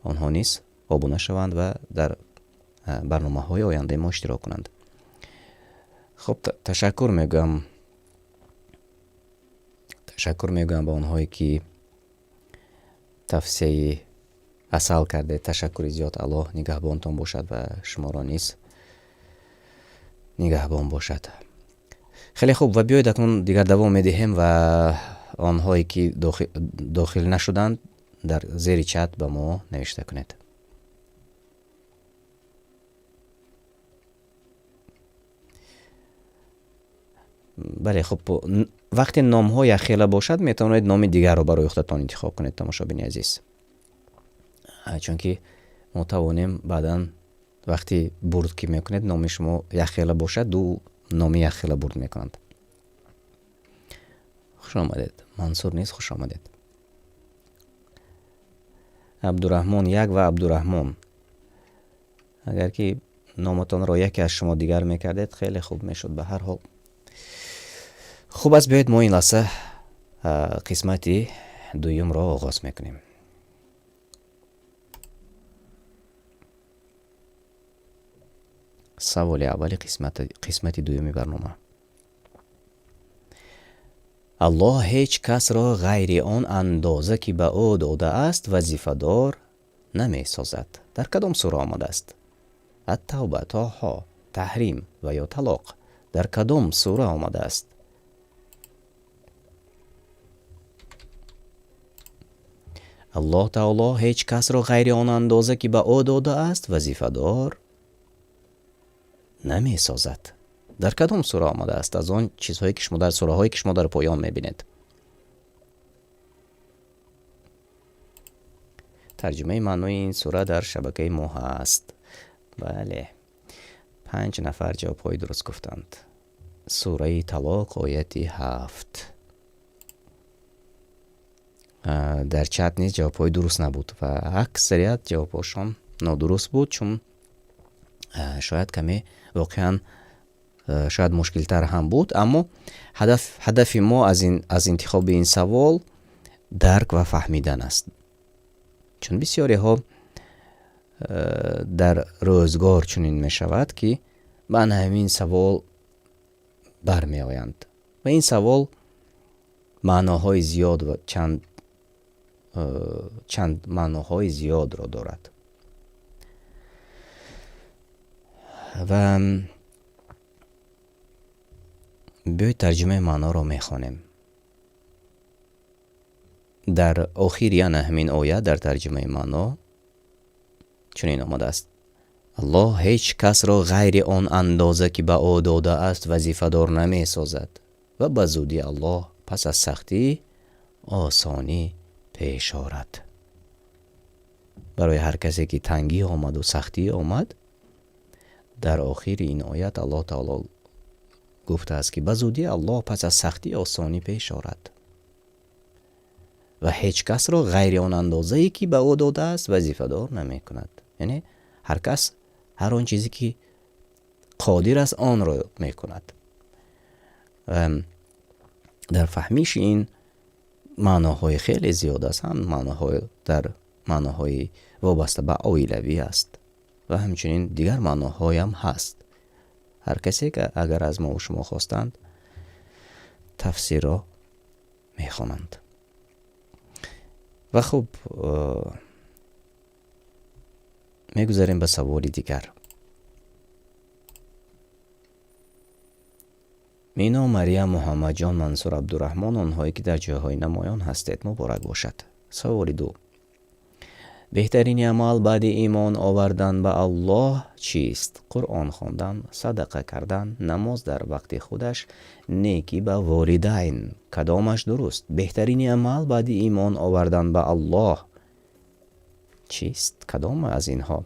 онҳо низ обуна шаванд ва дар барномаҳои ояндаи мо иштирок кунанд. Хуб, ташаккур мегӯям, ташаккур мегӯям ба онҳое ки тавсияи асал кардед. Ташаккури зиёд, Аллоҳ нигаҳбонтон бошад ва шуморо низ нигаҳбон бошад. Хеле хуб, ва биёед, акнун дигар давом медиҳем ва онҳое ки дохил нашуданд, дар зери чат ба мо навишта кунед. Бале, хуб, вақте номҳо якхела бошад, метавонед номи дигарро барои худатон интихоб кунед, тамошобини азиз, чунки мо тавонем баъдан вақти бурд ки мекунед, номи шумо якхела бошад, ду номи якхела бурд мекунанд. Хуш омадед, Мансур низ хуш омадед. Абдураҳмон як ва Абдураҳмон, агар ки номатонро яке аз шумо дигар мекардед, хеле хуб мешуд. Ба ҳар ҳол, хуб аст, биёед, мо ин лаҳза қисмати дуюмро оғоз мекунем. Саволи аввали қисмати дуюми барнома: Аллоҳ ҳеҷ касро ғайри он андоза, ки ба ӯ додааст, вазифадор намесозад. Дар кадом сура омадааст? Ат-Тавба, Тоҳо, Таҳрим ва ё Талоқ. Дар кадом сура омадааст? Аллоҳ таоло ҳеҷ касро ғайри он андоза, ки ба ӯ додааст, вазифадор намесозад. Дар кадом сура омадааст аз он чизҳое, ки шумо дар сураҳое, ки шумо дар поён мебинед? Тарҷумаи маънои ин сура дар шабакаи мо ҳаст. Бале, панҷ нафар ҷавобҳои дуруст гуфтанд. Сураи Талоқ, ояти 7. Дар чат низ ҷавобҳои дуруст набуд ва аксарият ҷавобҳошон нодуруст буд, чун шояд каме воқеан шояд мушкилтар ҳам буд, аммо ҳадафи мо аз интихоби ин савол дарк ва фаҳмидан аст, чун бисёриҳо дар рӯзгор чунин мешавад, ки ба ана ҳамин савол бармеоянд ва ин савол Маъноҳои зиёд ва чанд маъноҳои зиёдро дорад. Ва биёед тарҷумаи маъноро мехонем. Дар охири ана ҳамин оят дар тарҷумаи маъно чунин омадааст: Аллоҳ ҳеҷ касро ғайри он андоза ки ба ӯ додааст вазифадор намесозад ва ба зудӣ Аллоҳ пас аз сахтӣ осонӣ пеш орад. Барои ҳар касе ки тангӣ омад ва сахтӣ омад, дар охири ин оят Аллоҳ таоло гуфтааст ки ба зудӣ Аллоҳ пас аз сахтӣ осонӣ пеш орад ва ҳеҷ касро ғайри он андозае ки ба ӯ додааст вазифадор намекунад. Яъне ҳар кас ҳар он чизе ки қодир аст онро мекунад. Дар фаҳмиши ин маъноҳои хеле зиёд аст, ҳам маъноҳои дар маъноҳои вобаста ба оилавӣ аст ва ҳамчунин дигар маъноҳоям ҳаст. Ҳар касе ки агар аз мо шумо хостанд тафсирро мехонанд. Ва хуб, мегузарем ба саволи дигар. Мино, Мариям, Муҳаммадҷон, Мансур, Абдураҳмон, онҳое ки дар ҷойҳои намоён ҳастед, муборак бошад. Саволи 2. Беҳтарини амал баъди имон овардан ба Аллоҳ чист? Қуръон хондан, садақа кардан, намоз дар вақти худаш, некӣ ба волидайн. Кадомаш дуруст? Беҳтарини амал баъди имон овардан ба Аллоҳ чист? Кадом аз инҳо?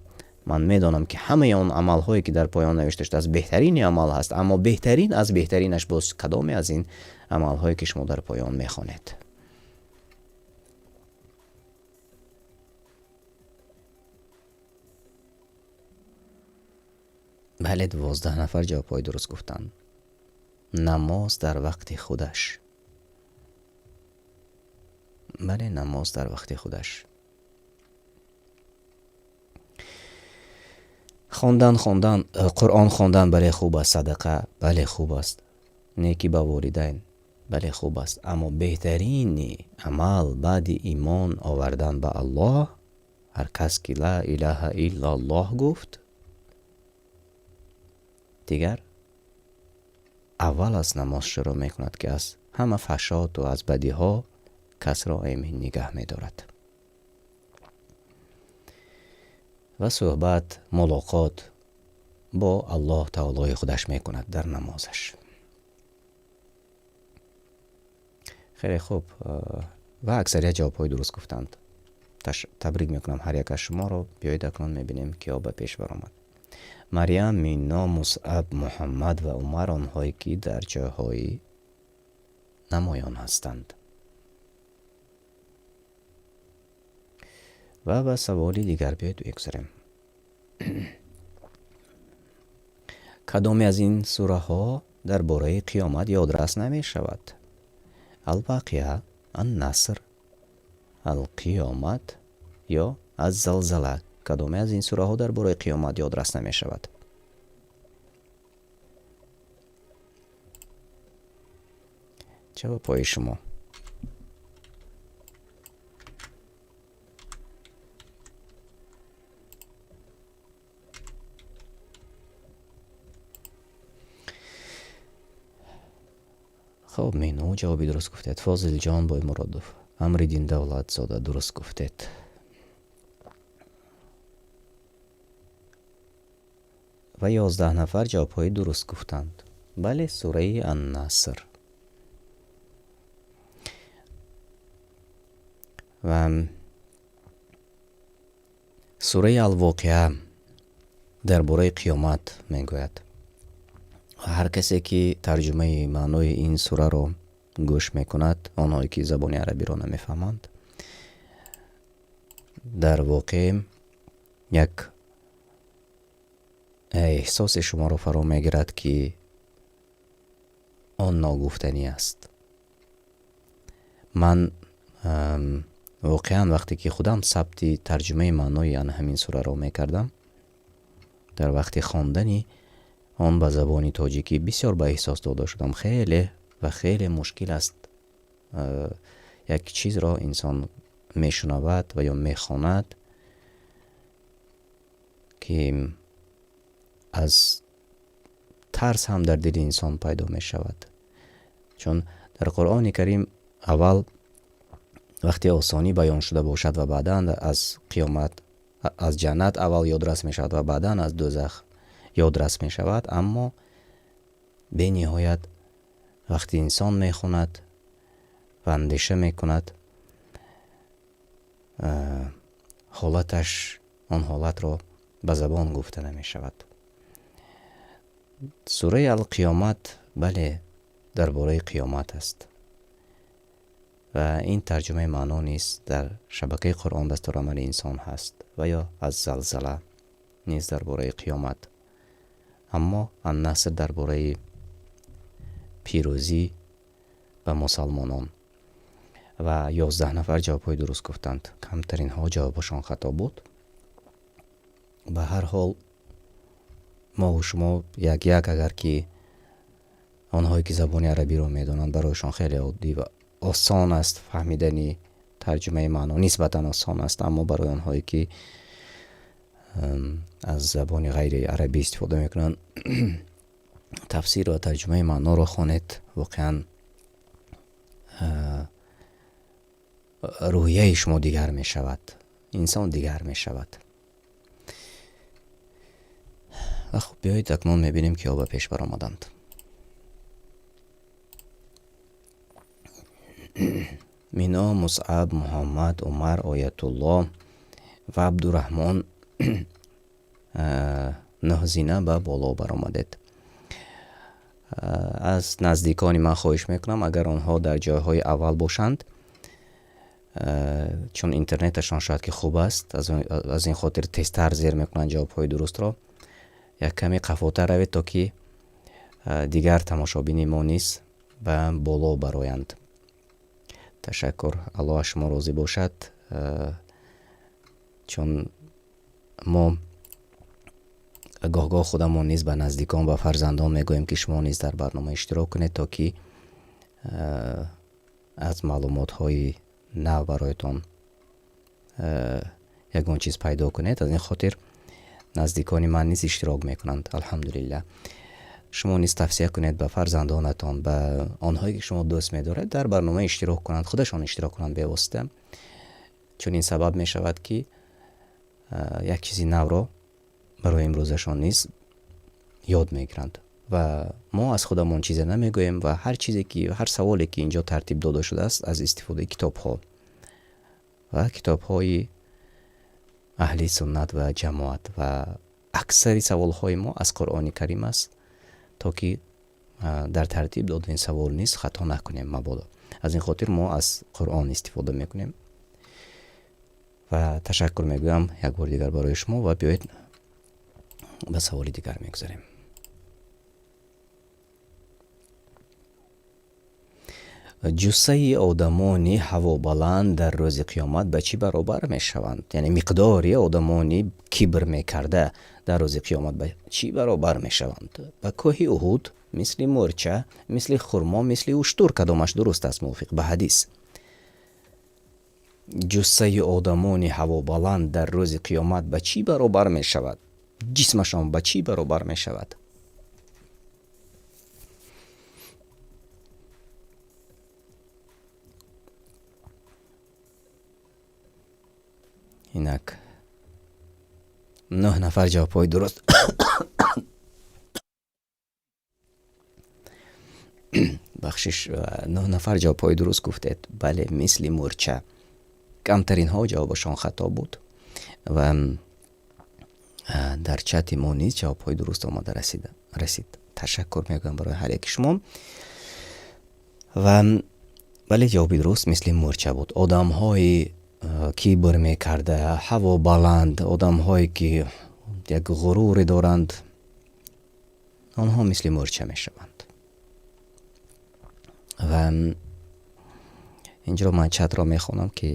Ман медонам ки ҳамаи он амалҳое ки дар поён навишта шудааст беҳтарини амал ҳаст, аммо беҳтарин аз беҳтаринаш боз кадоме аз ин амалҳое ки шумо дар поён мехонед? Бале, 12 нафар ҷавобҳои дуруст гуфтанд. Намоз дар вақти худаш. Бале, намоз дар вақти худаш. Хондан, хондан, Қуръон хондан, бале хуб аст, садақа, бале хуб аст, некӣ ба волидайн, бале хуб аст, аммо беҳтарини амал баъди имон овардан ба Аллоҳ, ҳар кас ки ла илаҳа иллаллоҳ гуфт, дигар аввал аз намоз шурӯъ мекунад, ки аз ҳама фаҳшоту аз бадиҳо касро эмин нигаҳ медорад. Ва суҳбат, мулоқот бо Аллоҳ таолои худаш мекунад дар намозаш. Хеле хуб, ва аксарият ҷавобҳои дуруст гуфтанд. Табрик мекунам ҳар як аз шуморо. Биёед акнун мебинем киё ба пеш баромад. Мариям, Мино, Мусъаб, Муҳаммад ва Умар, онҳое ки дар ҷойҳои намоён ҳастанд. Ва ба саволи дигар биёед мегузарем. Кадоме аз ин сураҳо дар бораи қиёмат ёдрас намешавад? Ал-Вақиа, Ан-Наср, Ал-Қиёмат ё Аз-Залзала? Кадоме аз ин сураҳо дар бораи қиёмат ёдрас намешавад? Ҷавобҳои шумо. Хоб, Мино ҷавоби дуруст гуфтед. Фозилҷон Боймуродов, Амриддин Давлатзода дуруст гуфтед. Ва 11 нафар ҷавобҳои дуруст гуфтанд. Бале, сураи Ан-Наср. Ва сураи Ал-Воқиа дар бораи қиёмат мегӯяд. Ҳар касе ки тарҷумаи маънои ин сураро гӯш мекунад, онҳое ки забони арабиро намефаҳманд, дар воқеъ як эҳсоси шуморо фаро мегирад, ки он ногуфтанӣ аст. Ман воқеан вақте ки худам сабти тарҷумаи маънои ана ҳамин сураро мекардам, дар вақти хондани он ба забони тоҷикӣ бисёр ба эҳсос дода шудам. Хеле ва хеле мушкил аст Як чизро инсон мешунавад ва ё мехонад, ки аз тарс ҳам дар дили инсон пайдо мешавад. Чун дар Қуръони Карим аввал вақте осонӣ баён шуда бошад ва баъдан аз қиёмат, аз ҷаннат аввал ёдрас мешавад ва баъдан аз дӯзах ёдрас мешавад, аммо бениҳоят вақти инсон мехонад ва андеша мекунад, ҳолаташ, он ҳолатро ба забон гуфта намешавад. Сураи Ал-Қиёмат, бале, дар бораи қиёмат аст ва ин тарҷумаи маъно низ дар шабакаи Қуръон дастурамали инсон ҳаст ва ё аз Залзала низ дар бораи қиёмат. Аммо Ан-Наср дар бораи пирӯзӣ ба мусалмонон. Ва 11 нафар ҷавобҳои дуруст гуфтанд. Камтаринҳо ҷавобашон хато буд. Ба ҳар ҳол мо шумо як-як, агар ки онҳое ки забони арабиро медонанд, барояшон хеле оддӣ ва осон аст фаҳмидани тарҷумаи маъно, нисбатан осон аст, аммо барои онҳое ки аз забони ғайри арабӣ истифода мекунанд, тафсир ва тарҷумаи маъноро хонед, воқеан рӯҳияи шумо дигар мешавад, инсон дигар мешавад. Ва хуб, биёед акнун мебинем, киҳо ба пеш баромаданд. Мино, Мусъаб, Муҳаммад, Умар, Оятулло ва Абдураҳмон нӯҳзина ба боло баромадед. Аз наздикони ман хоҳиш мекунам, агар онҳо дар ҷойҳои аввал бошанд, чун интернеташон шояд ки хуб аст, аз ин хотир тезтар зер мекунанд ҷавобҳои дурустро, як каме қафотар равед, то ки дигар тамошобини мо низ ба боло бароянд. Ташаккур, Аллоҳ аз шумо розӣ бошад, чун мо гоҳ-гоҳ худамон низ ба наздикон, ба фарзандон мегӯем, ки шумо низ дар барнома иштирок кунед, то ки аз маълумотҳои нав бароятон ягон чиз пайдо кунед. Аз ин хотир наздикони ман низ иштирок мекунанд, алҳамдулиллаҳ. Шумо низ тавсия кунед ба фарзандонатон, ба онҳое ки шумо дӯст медоред, дар барнома иштирок кунанд, худашон иштирок кунанд бевосита, чун ин сабаб мешавад, ки як чизи навро барои имрӯзашон низ ёд мегиранд. Ва мо аз худамон чизе намегӯем ва ҳар чизе ки, ҳар саволе ки инҷо тартиб дода шудааст, аз истифодаи китобҳо ва китобҳои аҳли суннат ва ҷамоат, ва аксари саволҳои мо аз Қуръони Карим аст, то ки дар тартиб додани савол низ хато накунем мабодо. Аз ин хотир мо аз Қуръон истифода мекунем. Ва ташаккур мегӯям як бори дигар барои шумо ва биёед ба саволи дигар мегузарем. Ҷуссаи одамони ҳавобаланд дар рӯзи қиёмат ба чӣ баробар мешаванд? Яъне миқдори одамони кибр мекарда дар рӯзи қиёмат ба чӣ баробар мешаванд? Ба кӯҳи Уҳуд, мисли мӯрча, мисли хурмо, мисли уштур. Кадомаш дуруст аст мувофиқ ба ҳадис? Ҷуссаи одамони ҳавобаланд дар рӯзи қиёмат ба чӣ баробар мешавад? Ҷисмашон ба чӣ баробар мешавад? Инак 9 нафар ҷавобҳои дуруст бахшиш, 9 нафар ҷавобҳои дуруст гуфтед. Бале, мисли мӯрча. Камтаринҳо ҷавобашон хато буд ва дар чати мо низ ҷавобҳои дуруст омада расид. Ташаккур мегӯям барои ҳар яки шумо. Ва бале, ҷавоби дуруст мисли мӯрча буд. Одамҳои кибр мекарда, ҳаво баланд, одамҳое ки як ғуруре доранд, онҳо мисли мӯрча мешаванд. Ва инҷо ман чатро мехонам, ки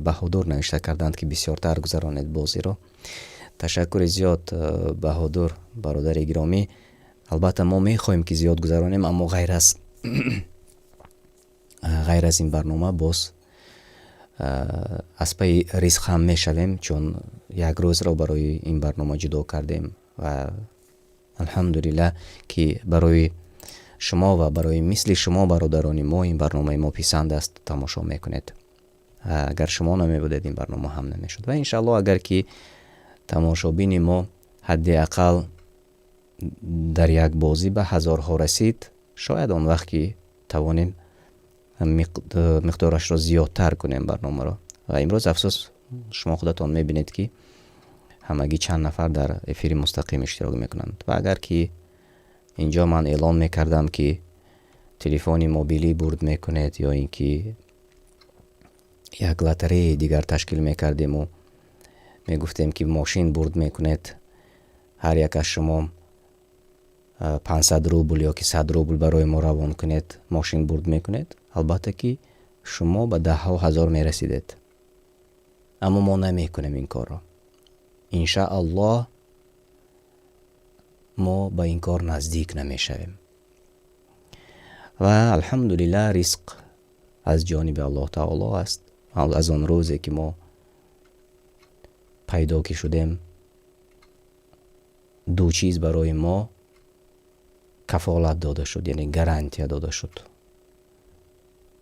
Баҳодур навишта карданд, ки бисёртар гузаронед бозиро. Ташаккури зиёд, Баҳодур, бародари гиромӣ. Албатта мо мехоҳем, ки зиёд гузаронем, аммо ғайр Ғайр аз ин барнома боз аз пайи ризқ ҳам мешавем, чун як рӯзро барои ин барнома ҷудо кардем ва алҳамдулиллаҳ, ки барои шумо ва барои мисли шумо бародарони мо ин барномаи мо писанд аст, тамошо мекунед. Агар шумо намебудед, ин барнома ҳам намешуд. Ва иншааллоҳ, агар ки тамошобини мо ҳадди ақал дар як бозӣ ба ҳазорҳо расид, шояд он вақт ки тавонем миқдорашро зиёдтар кунем барномаро. Ва имрӯз, афсӯс, шумо худатон мебинед, ки ҳамагӣ чанд нафар дар эфири мустақим иштирок мекунанд. Ва агар ки инҷо ман эълон мекардам, ки телефони мобилӣ бурд мекунед ё ин ки як лотареяи дигар ташкил мекардему мегуфтем, ки мошин бурд мекунед, ҳар як аз шумо 500 рубл ё ки 100 рубл барои мо равон кунед, мошин бурд мекунед, албатта ки шумо ба даҳҳо ҳазор мерасидед. Аммо мо намекунем ин корро. Иншааллоҳ, мо ба ин кор наздик намешавем. Ва алҳамдулиллаҳ, ризқ аз ҷониби Аллоҳ таоло аст. Аз он рӯзе ки мо пайдо ки шудем, ду чиз барои мо кафолат дода шуд, яъне гарантия дода шуд: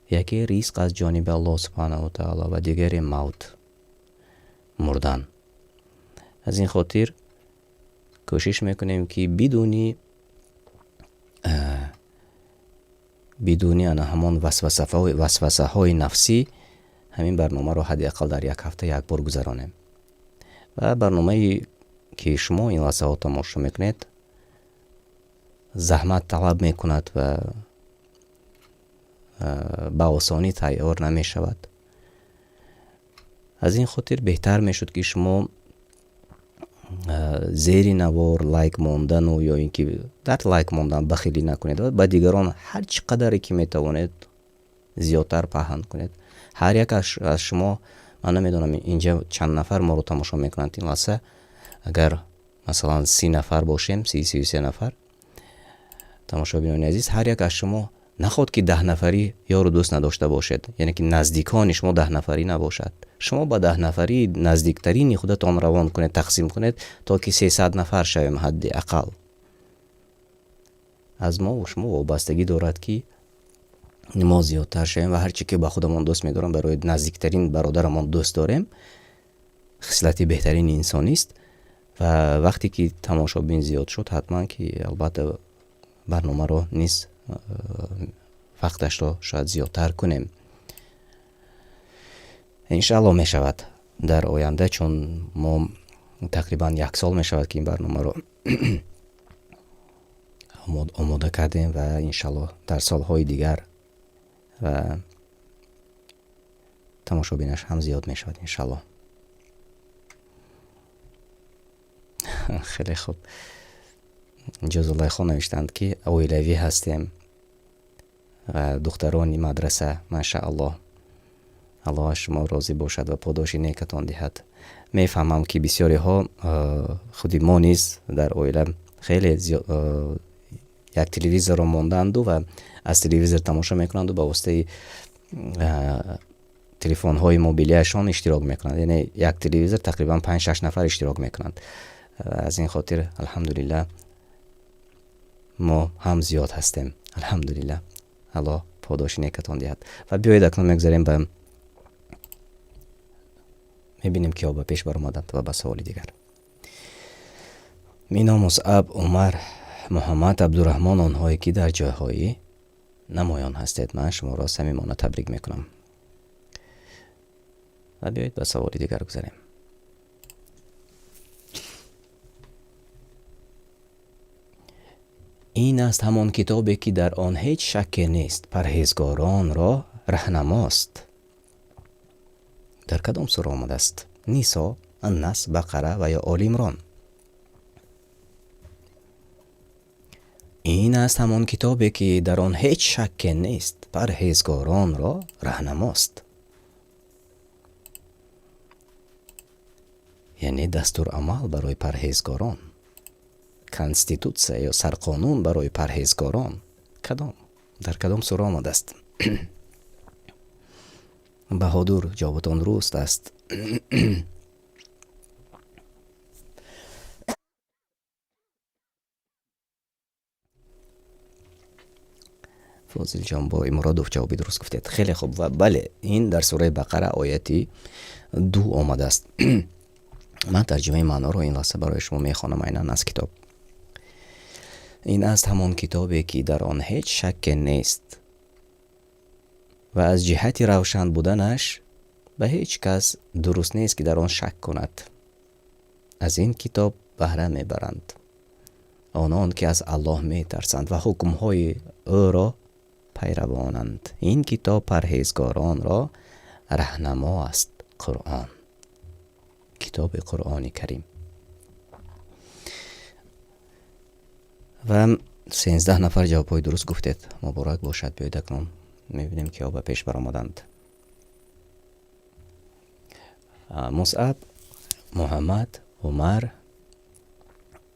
яке ризқ аз ҷониби Аллоҳ субҳанаҳу таоло ва дигаре мавт, мурдан. Аз ин хотир кӯшиш мекунем, ки бидуни ана ҳамон васвасаҳои нафсӣ ҳамин барномаро ҳадди ақал дар як ҳафта як бор гузаронем. Ва барномае ки шумо ин лаҳзаҳо тамошо мекунед, заҳмат талаб мекунад ва ба осонӣ тайёр намешавад. Аз ин хотир беҳтар мешуд, ки шумо зери навор лайк мондану ё ин ки дар лайк мондан бахилӣ накунед ва ба дигарон ҳар чӣ қадаре ки метавонед зиёдтар паҳн кунед. Ҳар як аз шумо, ман намедонам, инҷа чанд нафар моро тамошо мекунанд ин лаҳза, агар масалан 30 нафар бошем, 30, 33 нафар, тамошобинони азиз, ҳар як аз шумо наход ки 10 нафарӣ ёру дӯст надошта бошед, яъне ки наздикони шумо 10 нафарӣ набошад. Шумо ба 10 нафарии наздиктарини худатон равон кунед, тақсим кунед, то ки 300 нафар шавем ҳадди ақал. Аз мову шумо вобастагӣ дорад, ки мо зиёдтар шавем. Ва ҳар чӣ ки ба худамон дӯст медорам, барои наздиктарин бародарамон дӯст дорем, хислати беҳтарини инсонист. Ва вақте ки тамошобин зиёд шуд, ҳатман ки албатта барномаро низ вақташро шояд зиёдтар кунем. Иншааллоҳ, мешавад дар оянда, чун мо тақрибан як сол мешавад, ки ин барномаро омода кардем, ва иншааллоҳ дар солҳои дигар ва тамошобинаш ҳам зиёд мешавад, иншааллоҳ. Хеле хуб, инҷо Зулайхо навиштанд, ки оилавӣ ҳастем ва духтарони мадраса. Машааллоҳ, Аллоҳ аз шумо розӣ бошад ва подоши некатон диҳад. Мефаҳмам, ки бисёриҳо, худи мо низ дар оила хеле як телевизорро мондаанду ва аз телевизор тамошо мекунанду ба воситаи телефонҳои мобилиашон иштирок мекунанд, яъне як телевизор тақрибан панҷ, шаш нафар иштирок мекунанд. Аз ин хотир, алҳамдулиллаҳ, мо ҳам зиёд ҳастем, алҳамдулиллаҳ. Аллоҳ подоши некатон диҳад. Ва биёед, акнун мегузарем ба мебинем, киҳо ба пеш баромаданд, ва ба саволи дигар. Мино, Мусаб, Умар, Муҳаммад, Абдураҳмон, онҳое ки дар ҷойҳои намоён ҳастед, ман шуморо самимона табрик мекунам. Ва биёед, ба саволи дигар гузарем. Ин аст ҳамон китобе, ки дар он ҳеҷ шакке нест, парҳезгоронро раҳнамост. Дар кадом сура омадааст? Нисо, Аннас, Бақара ва ё Оли Имрон. Ин аст ҳамон китобе, ки дар он ҳеҷ шакке нест, парҳезгоронро раҳнамост, яъне дастурамал барои парҳезгорон, конститутсия ё сарқонун барои парҳезгорон. Кадом, дар кадом сура омадааст? Баҳодур, ҷавобатон дуруст аст. Фозилҷон Боимуродов ҷавоби дуруст гуфтед. Хеле хуб ва бале, ин дар сураи Бақара ояти 2 омадааст. Ман тарҷумаи маъноро ин лаҳза барои шумо мехонам айнан аз китоб. Ин аст ҳамон китобе, ки дар он ҳеҷ шакке нест ва аз ҷиҳати равшан буданаш ба ҳеҷ кас дуруст нест, ки дар он шак кунад. Аз ин китоб баҳра мебаранд онон, ки аз Аллоҳ метарсанд ва ҳукмҳои ӯро пайравонанд. Ин китоб парҳезгоронро раҳнамо аст. Қуръон, китоби Қуръони Карим. Ва 13 нафар ҷавобҳои дуруст гуфтед. Муборак бошад. Биёед акнун мебинем, киҳо ба пеш баромаданд. Мусъаб, Муҳаммад, Умар,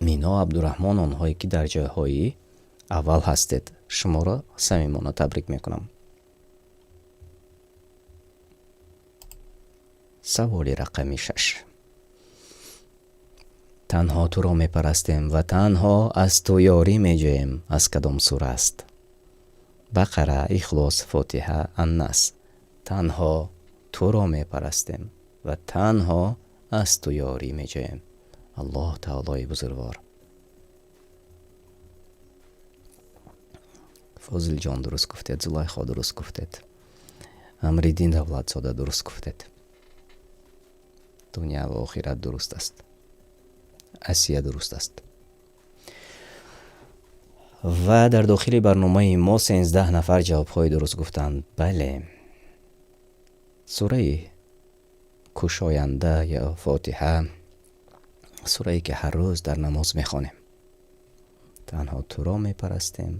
Мино, Абдураҳмон, онҳое ки дар ҷойҳои аввал ҳастед, шуморо самимона табрик мекунам. Саволи рақами 6. Танҳо туро мепарастем ва танҳо аз ту ёрӣ меҷӯем аз кадом сура аст? Бақара, Ихлос, Фотиҳа, Аннас. Танҳо туро мепарастем ва танҳо аз ту ёрӣ меҷӯем. Аллоҳ таолои бузургвор. Фозилҷон дуруст гуфтед, Зулайхо дуруст гуфтед, Амриддин Давлатзода дуруст гуфтед. Дунё ва охират дуруст аст. Асия дуруст аст. Ва дар дохили барномаи мо 13 нафар ҷавобҳои дуруст гуфтанд. Бале, сураи кушоянда ё Фотиҳа, сурае ки ҳар рӯз дар намоз мехонем. Танҳо туро мепарастем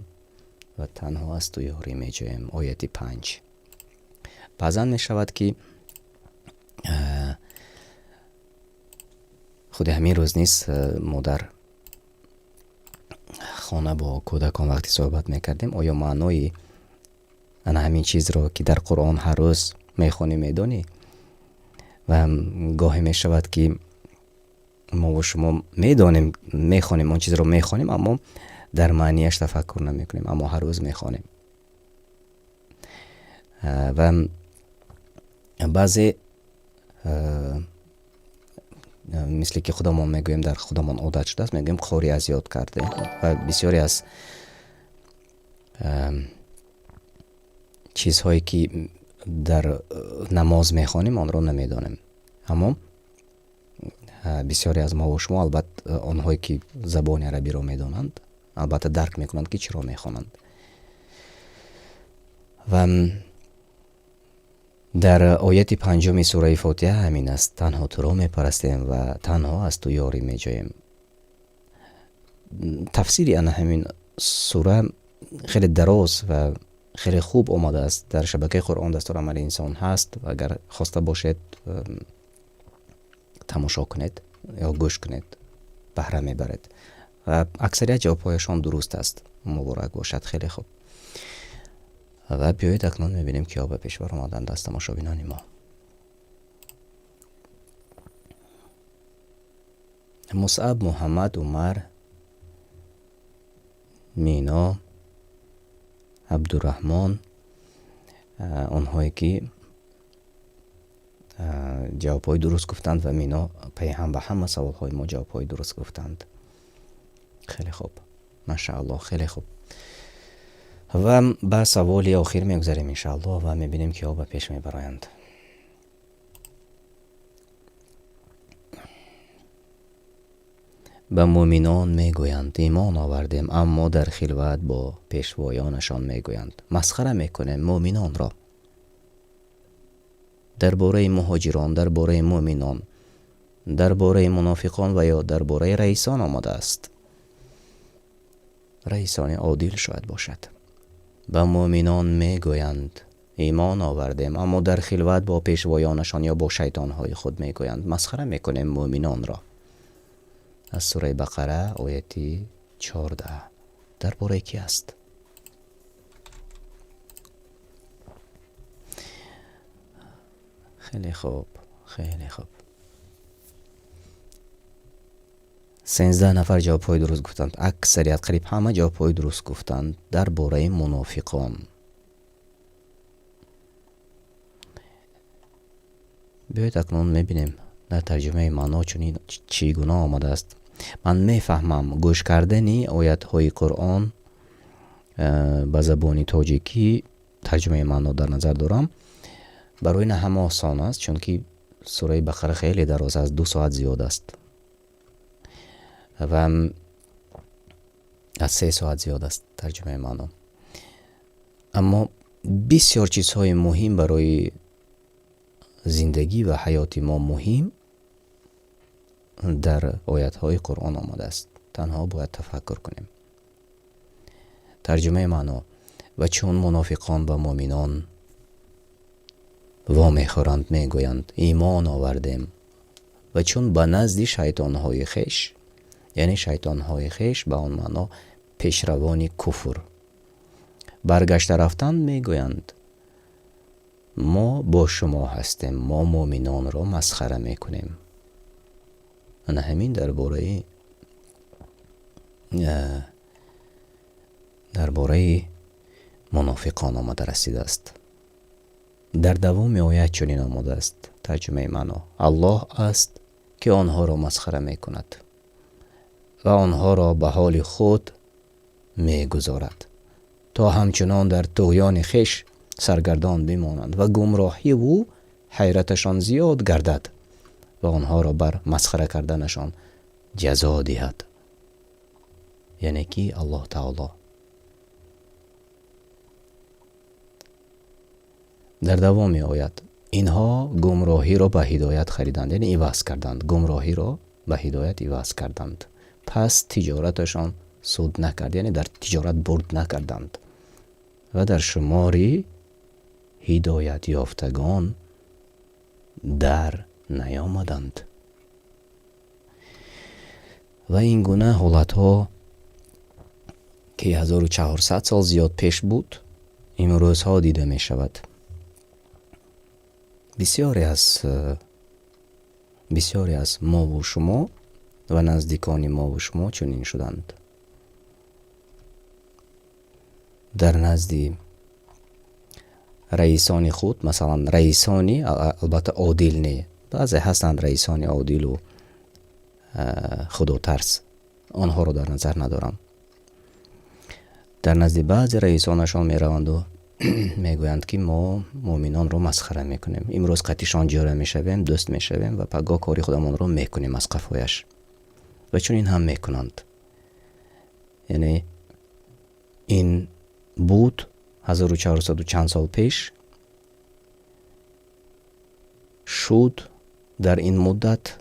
ва танҳо аз ту ёрӣ меҷӯем. Ояти 5. Баъзан мешавад, ки худи ҳамин рӯз низ мо дар хона бо кӯдакон вақте суҳбат мекардем, оё маънои ана ҳамин чизро, ки дар Қуръон ҳар рӯз мехонӣ, медонӣ? Ва гоҳе мешавад, ки мо бо шумо медонем, мехонем, он чизро мехонем, аммо дар маънияш тафаккур намекунем, аммо ҳар рӯз мехонем. Ва баъзе, мисле ки худамон мегӯем, дар худамон одат шудааст, мегӯем, қори аз ёд кардем, ва бисёре аз чизҳое ки дар намоз мехонем, онро намедонем. Аммо бисёре аз мову шумо, албатта онҳое ки забони арабиро медонанд, албатта дарк мекунанд, ки чиро мехонанд. Ва дар ояти панҷуми сураи Фотиҳа ҳамин аст: танҳо туро мепарастем ва танҳо аз ту ёрӣ меҷӯем. Тафсири ана ҳамин сура хеле дароз ва хеле хуб омадааст дар шабакаи Қуръон дастурамали инсон ҳаст. Агар хоста бошед, тамошо кунед ё гӯш кунед, баҳра мебаред. Ва аксарият ҷавобҳояшон дуруст аст. Муборак бошад, хеле хуб. Ва биёед акнун мебинем, киҳо ба пеш баромаданд аз тамошобинони мо. Мусъаб, Муҳаммад, Умар, Мино, Абдураҳмон, онҳое ки ҷавобҳои дуруст гуфтанд, ва Мино пайҳам ба ҳама саволҳои мо ҷавобҳои дуруст гуфтанд. Хеле хуб, машааллоҳ, хеле хуб. Ва ба саволи охир мегузарем, иншааллоҳ, ва мебинем, киҳо ба пеш мебароянд. Ба муъминон мегӯянд: имон овардем, аммо дар хилват бо пешвоёнашон мегӯянд: масхара мекунем муъминонро. Дар бораи муҳоҷирон, дар бораи муъминон, дар бораи мунофиқон ва ё дар бораи раисон омадааст. Раисони одил шояд бошад. Ба муъминон мегӯянд: имон овардем, аммо дар хилват бо пешвоёнашон ё бо шайтонҳои худ мегӯянд: масхара мекунем муъминонро. Аз сураи Бақара ояти 14. Дар бораи ки аст? Хеле хуб, хеле хуб. 13 нафар ҷавобҳои дуруст гуфтанд. Аксарият, қариб ҳама ҷавобҳои дуруст гуфтанд дар бораи мунофиқон. Биёед акнун мебинем дар тарҷумаи маъно чунин чӣ гуна омадааст. Ман мефаҳмам, гӯш кардани оятҳои Қуръон ба забони тоҷикӣ, тарҷумаи маъно дар назар дорам, барои на ҳама осон аст, чунки сураи Бақара хеле дароз аст, 2 соат зиёд аст ва аз 3 соат зиёд аст тарҷумаи маъно. Аммо бисёр чизҳои муҳим барои зиндагӣ ва ҳаёти мо муҳим дар оятҳои Қуръон омадааст. Танҳо бояд тафаккур кунем. Тарҷумаи маъно: ва чун мунофиқон ба муъминон вомехӯранд, мегӯянд: имон овардем. Ва чун ба назди шайтонҳои хеш, яъне шайтонҳои хеш ба он маъно пешравони куфр, баргашта рафтанд, мегӯянд: мо бо шумо ҳастем, мо муъминонро масхара мекунем. Ана ҳамин дар бораи мунофиқон омада расидааст. Дар давоми оят чунин омадааст тарҷумаи маъно: Аллоҳ аст ки онҳоро масхара мекунад ва онҳоро ба ҳоли худ мегузорад, то ҳамчунон дар туғёни хеш саргардон бимонанд ва гумроҳиву ҳайраташон зиёд гардад ва онҳоро бар масхара карданашон ҷазо диҳад. Яъне ки Аллоҳ таоло. Дар давоми оят инҳо гумроҳиро ба ҳидоят хариданд, яъне иваз карданд, гумроҳиро ба ҳидоят иваз карданд. Пас тиҷораташон суд накард, яъне дар тиҷорат бурд накарданд ва дар шумори ҳидоятёфтагон дар наёмаданд. Ва ин гуна ҳолатҳо ки 1400 сол зиёд пеш буд, имрӯзҳо дида мешавад. Бисёре аз мову шумо ва наздикони мову шумо чунин шуданд. Дар назди раисони худ, масалан раисони албатта одил не, баъзе ҳастанд раисони одилу худотарс, онҳоро дар назар надорам. Дар назди баъзе раисонашон мераванду мегӯянд ки мо муъминонро масхара мекунем, имрӯз қатишон ҷӯра мешавем, дӯст мешавем ва пагоҳ кори худамонро мекунем аз қафояш. Ва чунин ҳам мекунанд. Яъне ин буд 1400 чанд сол пеш, шуд дар ин муддат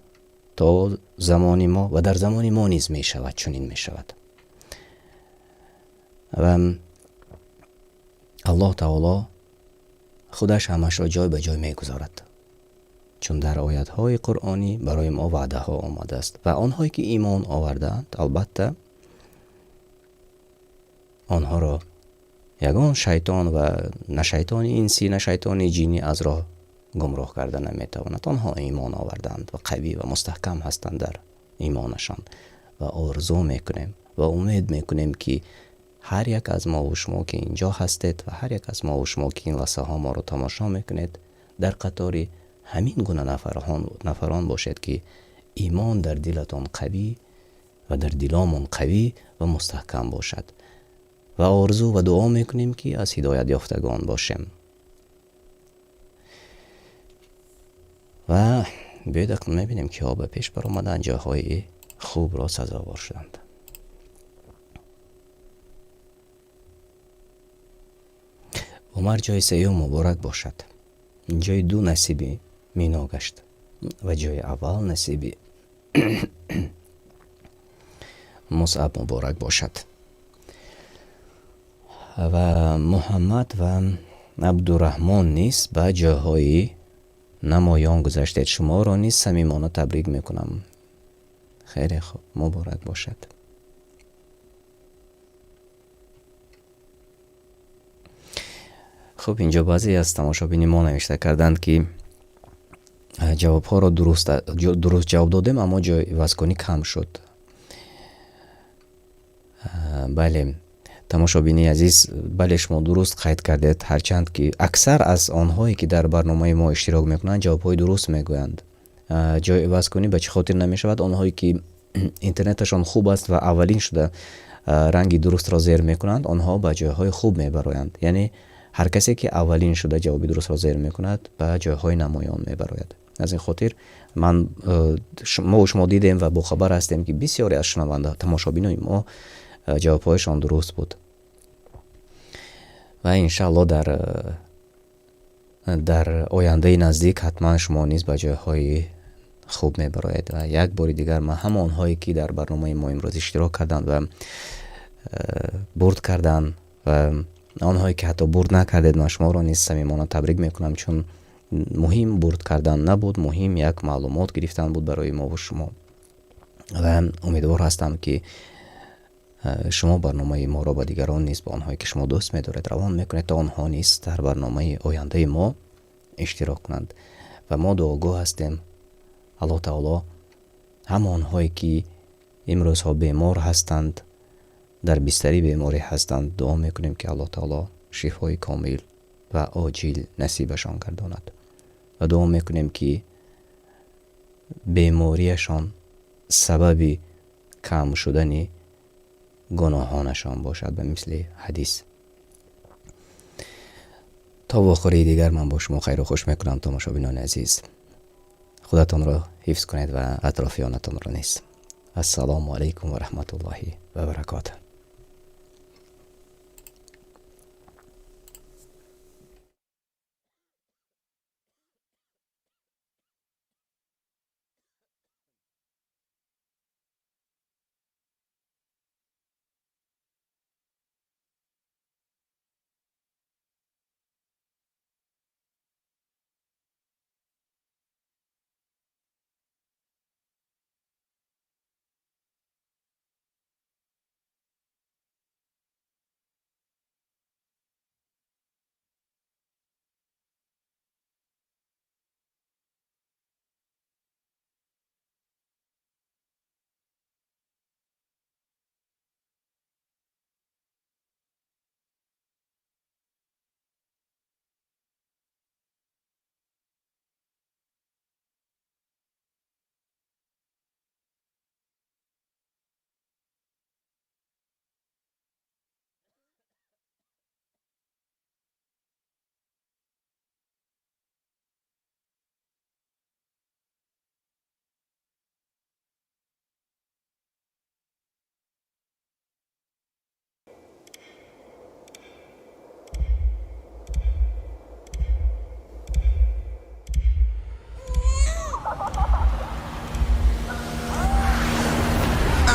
то замони мо ва дар замони мо низ мешавад, чунин мешавад. Ва Аллоҳ таоло худаш ҳамашро ҷой ба ҷой мегузорад, чун дар оятҳои қуръонӣ барои мо ваъдаҳо омадааст ва онҳое ки имон овардаанд, албатта онҳоро ягон шайтон ва на шайтони инсӣ, на шайтони ҷинӣ аз роҳ гумроҳ карда наметавонад. Онҳо имон овардаанд ва қавӣ ва мустаҳкам ҳастанд дар имонашон ва орзу мекунем ва умед мекунем ки ҳар як аз мо ва шумо ки инҷо ҳастед ва ҳар як аз мо ва шумо ки ин лаҳзаҳо моро тамошо мекунед, дар қатори ҳамин гуна нафарон бошед ки имон дар дилатон қавӣ ва дар диломон қавӣ ва мустаҳкам бошад ва орзу ва дуо мекунем ки аз ҳидоят ёфтагон бошем. Ва биёед акнун мебинем киҳо ба пеш баромаданд, ҷойҳои хубро сазовор шуданд. Умар ҷои сеюм муборак бошад. Ҷои ду насиби Мино гашт ва ҷои аввал насиби Мусаб муборак бошад. Ва Муҳаммад ва Абдураҳмон низ ба ҷойҳои намоён гузаштед. Шуморо низ самимона табрик мекунам. Хеле хуб, муборак бошад. Хуб, инҷо баъзе аз тамошобини мо навишта карданд ки Ҷавобҳоро дуруст ҷавоб додем, аммо ҷои ивазкунӣ кам шуд. Бале, тамошобини азиз, бале, шумо дуруст қайд кардед, ҳарчанд ки аксар аз онҳое, ки дар барномаи мо иштирок мекунанд, ҷавобҳои дуруст мегӯянд. Ҷои ивазкунӣ ба чӣ хотир намешавад? Онҳое, ки интернеташон хуб аст ва аввалин шуда ранги дурустро зер мекунанд, онҳо ба ҷойҳои хуб мебароянд. Яъне ҳар касе, ки аввалин шуда ҷавоби дурустро зер мекунад, ба ҷойҳои намоён мебарояд. Аз ин хотир ман мо шумо дидем ва бохабар ҳастем, ки бисёре аз шунаванда тамошобинони мо ҷавобҳояшон дуруст буд. Ва иншааллоҳ дар ояндаи наздик ҳатман шумо низ ба ҷойҳои хуб мебароед. Ва як бори дигар ман ҳама онҳое, ки дар барномаи мо имрӯз иштирок карданд ва бурд карданд ва онҳое, ки ҳатто бурд накардед, ман шуморо низ самимона табрик мекунам, чун муҳим бурд кардан набуд, муҳим як маълумот гирифтан буд барои мову шумо. Ва умедвор ҳастам, ки шумо барномаи моро ба дигарон низ, ба онҳое, ки шумо дӯст медоред, равон мекунед, то онҳо низ дар барномаи ояндаи мо иштирок кунанд. Ва мо дуогӯ ҳастем, Аллоҳ таоло ҳама онҳое, ки имрӯзҳо бемор ҳастанд, дар бистари беморӣ ҳастанд, дуо мекунем, ки Аллоҳ таоло шифои комил ва оҷил насибашон гардонад. Ва дуо мекунем, ки беморияшон сабаби кам шудани гуноҳонашон бошад, ба мисли ҳадис. То вохӯрии дигар ман бо шумо хайру хуш мекунам, тамошобинони азиз. Худатонро ҳифз кунед ва атрофиёнатонро низ. Ассалому алайкум ва раҳматуллоҳи ва баракотуҳ.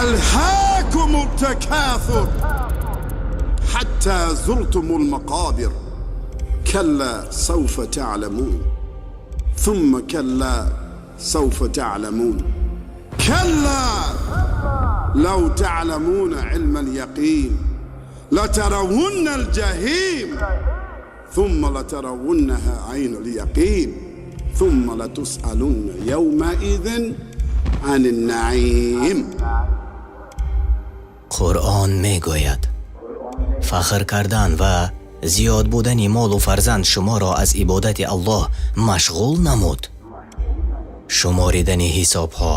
ألهاكم التكاثر حتى زرتم المقابر. كلا سوف تعلمون، ثم كلا سوف تعلمون. كلا لو تعلمون علم اليقين لترون الجحيم، ثم لترونها عين اليقين، ثم لتسألن يومئذ عن النعيم. Қуръон мегӯяд: фахр кардан ва зиёд будани молу фарзанд шуморо аз ибодати Аллоҳ машғул намуд. Шуморидани ҳисобҳо,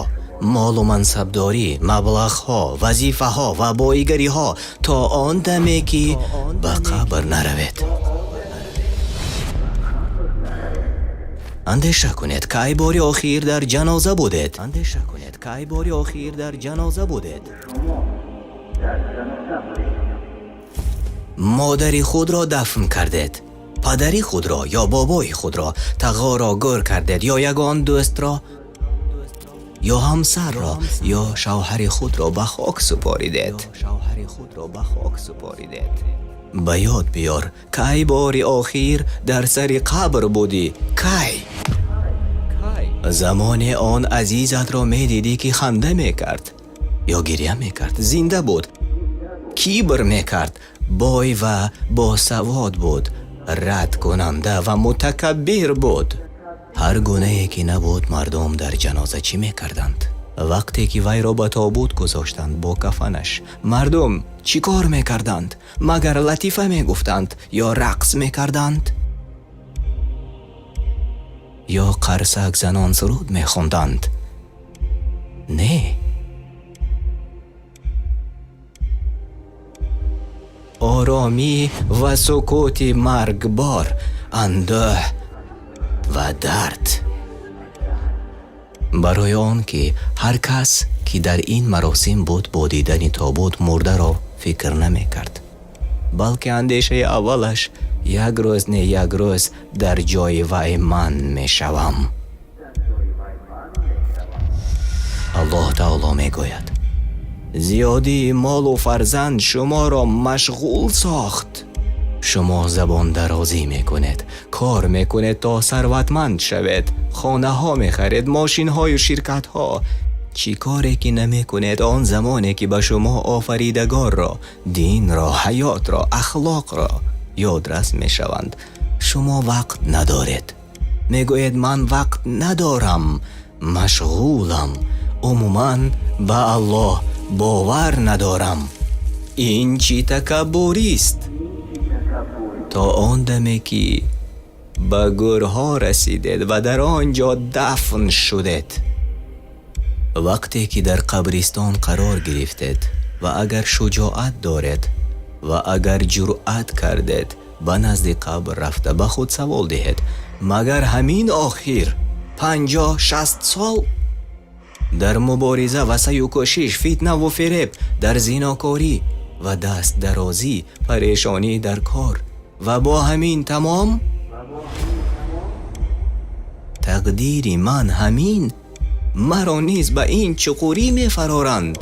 молу мансабдорӣ, маблағҳо, вазифаҳо ва боигариҳо то он даме, ки ба қабр наравед. Андеша кунед, кай бори охир дар ҷаноза будед? Андеша кунед, кай бори охир дар ҷаноза будед? Модари худро дафн кардед, падари худро ё бобои худро, тағоро гӯр кардед ё ягон дӯстро ё ҳамсарро ё шавҳари худро ба хок супоридед. Ба ёд биёр, кай бори охир дар сари қабр будӣ? Кай? Замоне он азизатро медидӣ, ки ханда мекард ё гиря мекард, зинда буд, кибр мекард, бой ва босавод буд, радкунанда ва мутакаббир буд. Ҳар гунае ки набуд, мардум дар ҷаноза чӣ мекарданд? Вақте ки вайро ба тобут гузоштанд бо кафанаш, мардум чӣ кор мекарданд? Магар латифа мегуфтанд ё рақс мекарданд? Ё қарсак занон суруд мехонданд? Не. Оромӣ ва сукути маргбор, андӯҳ ва дард. Барои он ки ҳар кас ки дар ин маросим буд, бо дидани тобут мурдаро фикр намекард, балки андешаи аввалаш як рӯз не як рӯз дар ҷои вай ман мешавам. Аллоҳ таоло мегӯяд: зиёдии молу фарзанд шуморо машғул сохт. Шумо забондарозӣ мекунед, кор мекунед то сарватманд шавед, хонаҳо мехаред, мошинҳою ширкатҳо. Чӣ коре ки намекунед он замоне ки ба шумо офаридагорро, динро, ҳаётро, ахлоқро ёдрас мешаванд, шумо вақт надоред. Мегӯед ман вақт надорам, машғулам, умуман ба Аллоҳ бовар надорам. Ин чӣ такаббурист? То он даме ки ба гӯрҳо расидед ва дар он ҷо дафн шудед. Вақте ки дар қабристон қарор гирифтед ва агар шуҷоат доред ва агар ҷуръат кардед, ба назди қабр рафта ба худ савол диҳед: магар ҳамин охир 50-60 сол дар мубориза ва саъю кӯшиш, фитнаву фиреб, дар зинокорӣ ва дастдарозӣ, парешонӣ дар кор ва бо ҳамин тамом? Тақдири ман ҳамин, маро низ ба ин чуқурӣ мефароранд.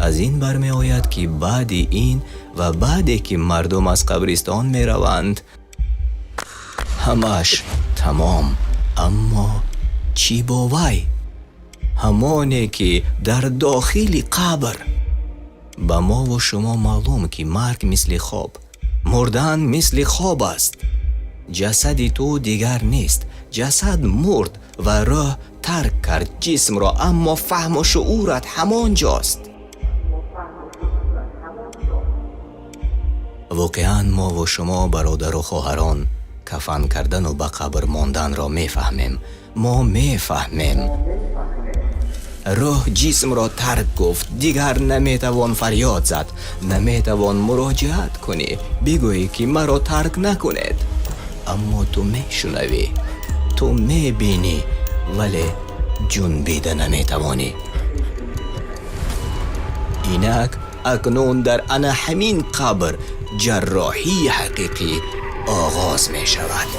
Аз ин бармеояд ки баъди ин ва баъде ки мардум аз қабристон мераванд, ҳамаш тамом. Аммо чӣ бо вай? Ҳамоне ки дар дохили қабр. Ба мову шумо маълум ки марг мисли хоб, мурдан мисли хоб аст. Ҷасади ту дигар нест, ҷасад мурд ва рӯҳ тарк кард ҷисмро, аммо фаҳму шуурат ҳамон ҷост. Воқеан мову шумо, бародару хоҳарон, кафан кардану ба қабр монданро мефаҳмем. Мо мефаҳмем. Рӯҳ ҷисмро тарк гуфт, дигар наметавон фарёд зад, наметавон муроҷиат кунӣ, бигӯӣ ки маро тарк накунед. Аммо ту мешунавӣ, ту мебинӣ, вале ҷунбида наметавонӣ. Инак акнун дар ана ҳамин қабр ҷарроҳии ҳақиқӣ оғоз мешавад.